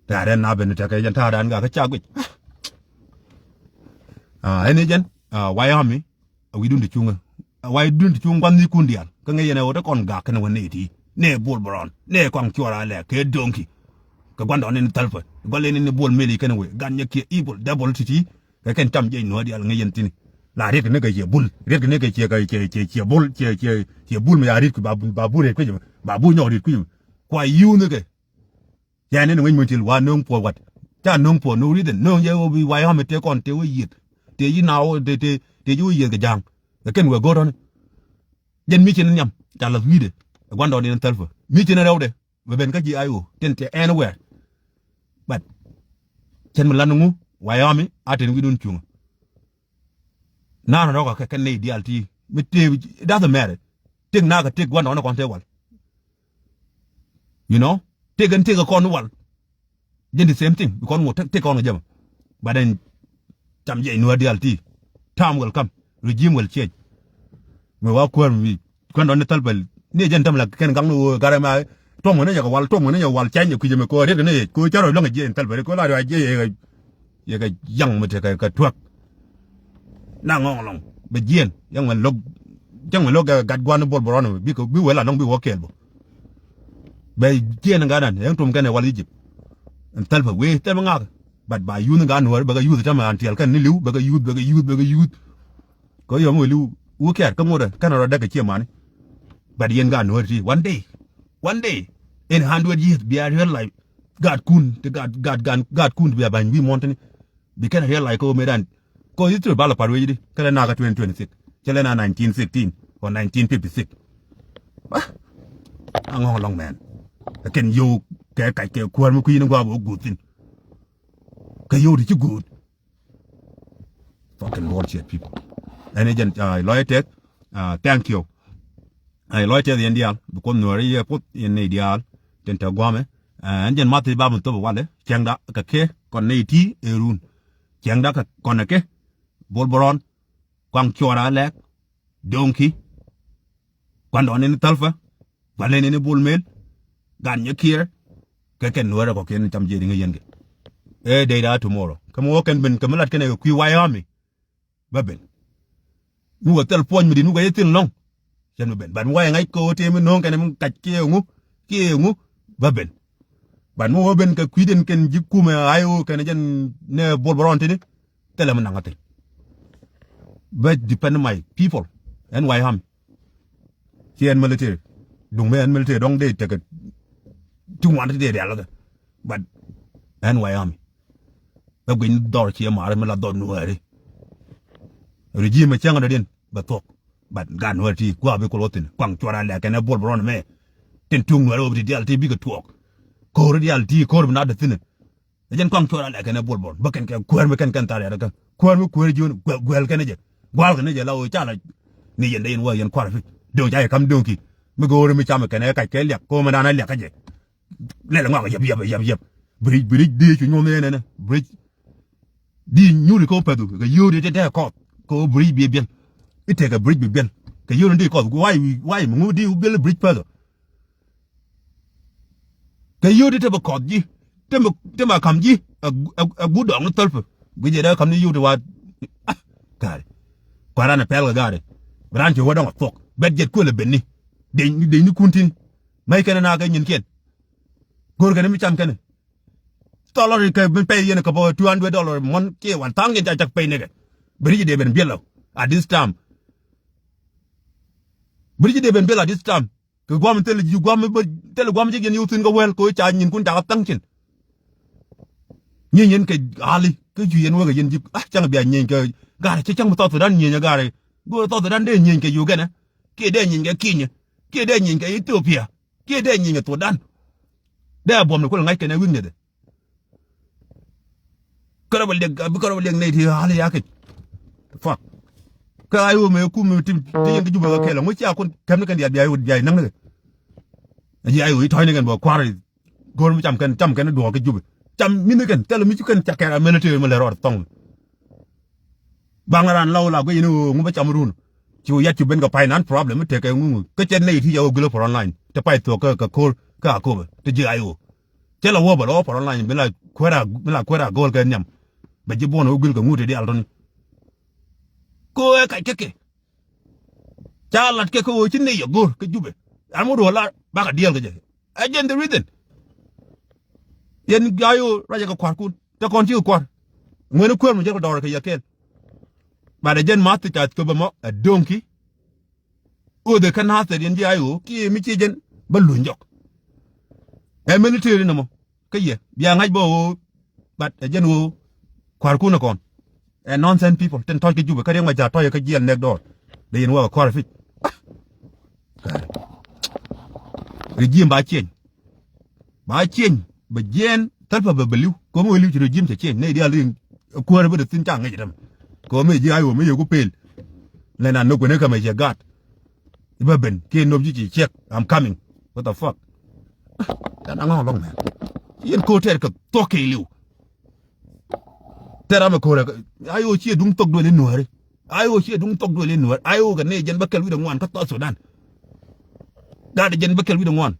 Ta̱a̱ rɛn na ben tekɛ jɛn ta̱a̱ rɛn gak kä ca guic. Ah, ɛn i̱ jɛn, ah, White Army, a wi̱i̱dun ti cuŋä. A wi̱i̱dun ti cuŋ gua̱n ni kun diaal. Kä ŋäc yɛn ɛ ɣöö te kɔn gak kɛn wä nɛy ti. Nɛ Bol Bärɔn. Nɛ kɔaŋ cuɔr a lɛ kɛ do̱ŋki. Kɛ gua̱ndɔɔŋni ni thäl pä. Gua̱n lɛni ni Bol Meli kɛn wee. Gan nyɛ kiɛ evil devil ti ti. Kɛ kɛn cam jiɛc nuɔ̱ɔ̱r diaal ŋäc yɛn thi̱n. La riɛt kɛ ni kɛ ciɛ bul. Riɛt kɛ ni kɛ ciɛ kɛ ciɛ ciɛ ciɛ bul. Ciɛ ciɛ ciɛ bul mi ya riɛt kɛ ba bul, ba bul riɛt kui̱c. Ba bul nyɔk riɛt kui̱c. Kua yuun ni kɛ. Cɛ ni ni ŋäc mi til wa no̱o̱ŋ puɔth wat. Ca no̱o̱ŋ puɔth no reason. No̱o̱ŋ jɛ wä bi White Army tëë kɔn tëë wä yieth. Tëë ji̱ na wä tëë tëë tëë ji̱ wä yieth kɛ ja̱a̱ŋ. Kɛ kɛn wee go̱o̱r tɔ̱ni. Jɛn mi ci ni nhiam. Ca lath wi̱i̱dɛ. Ɛ gua̱ndɔɔŋ diɛn thäl pä. Mi ci ni rɛwdɛ. Bɛ ben kä ji̱ I O. Tin tëë anywhere. But. Cɛn mi lan ŋu. White Army. A tin wi̱i̱dun cuŋä. Na̱a̱n rɔ̱kä kɛ kɛn nɛy diaal ti mi tëë, it doesn't matter. Tëk nakä tëk gua̱ndɔɔŋni kɔn tëë wal. You know? Tëk ɛn tëk kɔn wal. Jɛn the same thing. Bi kɔn ŋot tëk, tëk kɔn kɛ jɛ mɔ. But then, cam jiɛc nuäär diaal ti. Time will come. Regime will change. Mi wa kuäär mi kuɛn dɔn ni thäl pɛl ni jɛn täm la kɛn gaŋ ni ɣöö garɛ ma tuɔm ŋäni jɛ kɛ wal, tuɔm ŋäni jɛ wal cɛny jɛ kui̱ jɛ mi kɛ ɣöö riet kɛ ni yec kɛ ɣöö cä rɔ luäŋ jɛ jiɛc in thäl pɛl kɛ ɣöö la riɔ a jiɛc yɛ kɛ, yɛ kɛ yaŋ mi tekɛ kɛ tuäk. Na ŋɔŋ lɔŋ bɛ jiɛn yɛŋ mɛ lo̱k, yɛŋ mɛ lo̱k kɛ gat gua̱n ni Bol Bärɔn bi kɛ, bi wee la nɔŋ bi wä kɛɛl bä. Bɛ jiɛn in gat nan yɛŋ tuɔm kɛn ɛ wal Egypt. In thäl pɛl wee thäl mi ŋak. But ba yuth in gat nuɔ̱ɔ̱ri bɛ kɛ yuth in tämɛ an tiɛl kɛn ni li̱w bɛ kɛ yuth, bɛ kɛ yuth, bɛ kɛ yuth. Kɛ yɔm weli wä kɛ̈ɛ̈t kä ŋot ɛ kɛn rɔ däk kɛ ciɛ mani. But yɛn gaat nuɔ̱ɔ̱ri ti one day, one day in hundred years bia real life. Gaatkun ti gaat, gaat, gaat, gaatkun ti bia ba̱ny wi̱i̱ muɔ̱n tini. Bi kɛn real life kä ɣöö mëëdan. Kɛ history ba lɛ pa̱t wecdi kä lɛ nakä twenty twenty-six cɛ lɛ na nineteen sixteen or nineteen fifty-six. Ah, a ŋɔ̱ŋ lɔŋ mɛn. Ɛ kɛn yio̱w Kɛ kac kɛ kuäär mi kui̱n gua̱a̱p wä guut thi̱n. Kɛ yio̱w ti ci guut. Fucking bullshit people. Ɛn ɛ jɛn, ah, lɔc tɛth, ah, thank you. Ay lɔc tɛth yɛn diaal, bi Kuoth Nuääri yɛ puɔth yɛn nɛy diaal tin te gua̱a̱mɛ. Ah, ɛn jɛn math i̱ ba mi thop i̱ walɛ, cɛŋda kɛ kɛ kɔn nɛy ti ɛ run. Cɛŋda kɛ kɔn ɛ kɛ, Bol Bärɔn, Kuaŋ Cuɔra Lɛk, Doŋki, kuandɔɔŋni ni Thälpä, kuandɔɔŋni ni Bol Mel, gan nyɛ Kiir, kɛ kɛn Nuäärɛ kɔkiɛn cam jiɛc riŋä yɛn kɛ. Ɛ dɛy daa tomorrow. Kä mi wä kɛn ben kɛ mi lat kɛn ɛ kɛ kui̱ White Army, bä ben. Mi wä thil puɔ̱ny mi di̱t mi wä yɛ thil lɔ̱ŋ. Cɛn mi ben. Ban wä yɛ ŋa̱c kɛ wä tëë mi no̱o̱ŋ kɛn mi kac kiɛ ŋu, kiɛ ŋu, bä ben. Ban mi wä ben kɛ kui̱dɛn kɛn ji̱ kumɛ I O kɛn jɛn nɛ Bol Bärɔn tini. Thilɛ mi naŋ a thil. Bä depend my people. Ɛn White Army. Ci ɛn military. Duŋ mi ɛn military dɔ̱ŋ dee tekɛ ti ŋuan ti dee rial kɛ. But ɛn White Army. Bɛ guic ni dhɔr ciɛ ma̱a̱ri mi la dhɔr Nuääri. Regime cäŋ dɔ̱diɛn bɛ thuɔ̱k. But gan Nuääri ti kua̱ bi kul wä thi̱n. Kuaŋ Cuɔra Lɛk kɛn ɛ Bol Bärɔn mɛ. Tin tuŋ Nuääri wä bi ti diaal ti bikɛ tuɔɔk. Ko̱r diaal ti ko̱r bi na dee thi̱n. Ɛ jɛn Kuaŋ Cuɔra Lɛk kɛn ɛ Bol Bärɔn. Bä kɛn kɛ kuäär mi kɛn kɛn thar yɛn kɛ. Kuäär mi kuäär jiön guɛl kɛn jɛ. Gual kɛn jɛ la wä ca la. Ni yɛn dee yɛn wä yɛn kua̱r fi. Do̱ŋ ca yɛ kam Doŋki. Mi go̱o̱ri mi cam kɛn ɛ kac kɛ liak. Ko mi dan ɛ liak kä jɛ. Lɛl ŋɔak yɛp, yɛp, yɛp, yɛp. Bridge, bridge di cu nyuɔ̱n ɛnɛ nɛ. Bridge di nyuuri kɛ wä pɛthu kɛ yio̱o̱di ti tɛ kɔth kɛ wä bridge bi biɛl. I̱ tɛkɛ bridge bi biɛl kɛ yio̱o̱di ti kɔth. Why, why mi ŋu di wä biɛl bridge pɛthu? Kɛ yio̱o̱di ti bɛ kɔth ji̱ ti mi, ti mi kam ji̱. Ɛ, ɛ, ɛ guut dɔɔŋ ni Thälpä. Guic jɛ dee kam ni yio̱o̱di wa. Ah, gaari. Kua̱ran ɛ pɛl kɛ gaari. Bi raan ci wä dɔŋ ɛ thuɔk bɛt jɛt kuël ɛ ben ni. Deny, deny ni kun tin. Mɛy kɛn ɛ na kɛ nyinkiɛn. Go̱o̱r kɛn mi cam kɛn. Thɔlɔr kɛ mi pay yɛn kɛ bä two hundred dollar mɔn kiɛ one thousand ca cak pay nikɛ. Bi ri̱c dee ben biɛl lɔ at this time. Bi ri̱c dee ben biɛl at this time. Kɛ guam thil ji̱ guam bä thil guam ji̱ yɛn yio̱w thi̱n kɛ wɛl kɛ ca nyin kun ca kɛ thaŋ cin. Nyin yɛn kɛ ali kä ju yɛn wekɛ yɛn ji̱ ah cäŋ bia nyin kɛ gaari cä cäŋ bi South Sudan nyin kɛ gaari. Go̱o̱r South Sudan dee nyin kɛ Uganda kiɛ dee nyin kɛ Kenya kiɛ dee nyin kɛ Ethiopia. Kiɛ dee nyieny ɛ thuɔ̱ɔ̱dan. Dee a buɔ̱m ni kuɔl ŋa̱c kɛn ɛ wi̱i̱ nɛth ɛ. Kärɛ bä liɛk, bi kärɛ bä liɛk nɛy ti ɣa̱l yakic. Fuck. Kä I O mëë kum ti, ti yɛn ti Jubɛ kɛ kɛl ɛ ŋuci a kun kɛm ni kɛn diaal bia I O bia I näk ni kɛ. Ji I O i̱ tɔ̱ɔ̱c ni kɛn bä kua̱r i̱ go̱o̱r mi cam kɛn, cam kɛn i̱ duɔ̱ɔ̱k kä Jubɛ. Cam mi ni kɛn, thilɛ mi cu kɛn ca kɛn a military mi lɛ rɔɔd thɔŋ. Baŋ ran la wä la guic ni ɣöö ŋu bä cam run. Ci wä yat cu ben kɛ finance problem mi tekɛ ŋuŋ kä cɛ nɛy ti yɛ wä gulä front line. Te pay thuɔ̱k kä, kä ko̱r kä Akobo te ji̱ I O. Cɛ la wä bä la wä front line bi la kuɛɛr a, bi la kuɛɛr a go̱o̱l kɛ nhiam. Bɛ ji̱ buɔ̱n wä gul kɛ ŋut te diaal tɔ̱ni. Ko ɛ kac kɛ kɛ. Ca lat kɛ kɛ ɣöö ci nɛy yɛ go̱o̱r kä Jubɛ. An wä duɔ̱ɔ̱r la bakɛ diɛɛl kɛ jɛ. Ɛ jɛn the reason. Yɛn I O ruacɛ kɛ kua̱rkun. Te kɔn cikɛ kua̱r. Ŋuɛni kuäär mi jɛl kɛ dɔɔr kɛ yɛ kɛɛl. Bat ɛ jɛn math ca thöp ɛmɔ ɛ do̱ŋki. Ɣöö dhɛ kä nath thɛt yɛn ji̱ I O kiɛ mi ci jɛn bä luny jɔk. Ɛ military nɔmɔ kä yɛ bia ŋa̱c bä ɣöö bat ɛ jɛn ɣöö kua̱rkun ɛ kɔn. Ɛ nonsense people tin tɔ̱c kä Jubɛ kä riɛk ma ca tɔ̱c kä jiɛl nɛk dɔɔr. Dee yɛn wä kɛ kua̱r ɛ pic. Regime ba change. Ba cieny bɛ jiɛɛn thäl pä bɛ bɛ li̱w. Kɛ mi wee li̱w ci rɔ ji̱m cɛ cieny nɛy diaal riŋ. Kuäär bä dee thi̱n ca ŋäc ɛ tämɛ. Kɛ mi ji̱ I O mi yɛ ku pel. Lɛ na nök wene kä mɛ cɛ gaat. Bä ben kiɛ nop ji̱ ci check, I'm coming. What the fuck? Ca na ŋɔ̱ lɔŋ mɛ. Yɛn ko̱ tɛɛr kɛ thuɔ̱k kɛ li̱w. Tɛr amɛ ko̱rɛ I O ciɛ duŋ thok duël in nuääri. I O ciɛ duŋ thok duël in nuääri. I O kɛ nɛy jɛn bä kɛl wi̱cdɛ ŋuan kä South Sudan. Gat jɛn bä kɛl wi̱cdɛ ŋuan.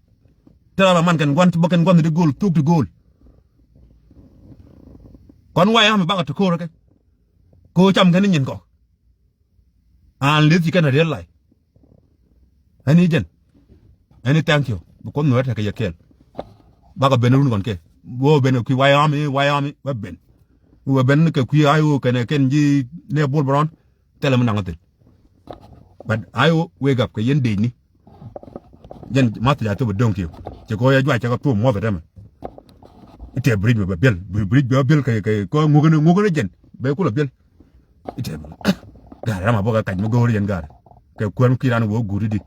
Tɛr amɛ man kɛn guan bä kɛn guan ti go̱o̱l thuk ti go̱o̱l. Kɔn wayɛ amɛ bakɛ ti ko̱rɛ kɛ. Ko̱ cam kɛn nyin kɔ. An li̱th ci kɛn a real life. Ɛn i̱ jɛn. Ɛn i̱ thank you. Bi Kuoth nuɔ̱ɔ̱r tekɛ yɛ kɛɛl. Bakɛ ben run kɔn kɛ. Wä ben kɛ kui̱ White Army, White Army, bä ben. Wä ben kɛ kui̱ I O kɛnɛ kɛn ji̱ nɛ Bol Bärɔn. Thilɛ mi naŋ thi̱n. But I O wake up kɛ yɛn dec ni. Jɛn math ca thop a do̱ŋ kiɛ. Cɛ kɔ yɛ juac cɛ kɛ thop muɔth a tämɛ. Itɛ bridge bɛ biɛl. Bridge bɛ biɛl kɛ, kɛ, kɛ ŋukä ni, ŋukä ni jɛn. Bɛ kulɛ biɛl. Itɛ. Gaari ram a bä kɛ kac mi go̱o̱r yɛn gaari. Kɛ kuɛn ki̱ ran wä guut idi.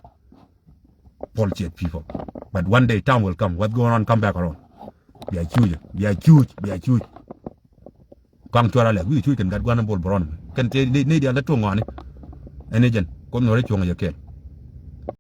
Bullshit people. But one day time will come. What's going on, come back around. Bia cuuc, bia cuuc, bia cuuc. Kɔaŋ cuɔr alɛ wi̱i̱ cuuc kɛn gat gua̱n bol bɛ rɔn. Kɛn tëë nɛy diaal te tuɔ̱ŋ ŋɔaani. Ɛn ni jɛn kuoth Nuɔ̱ɔ̱ri cuɔ̱ŋ yɛ kɛɛl.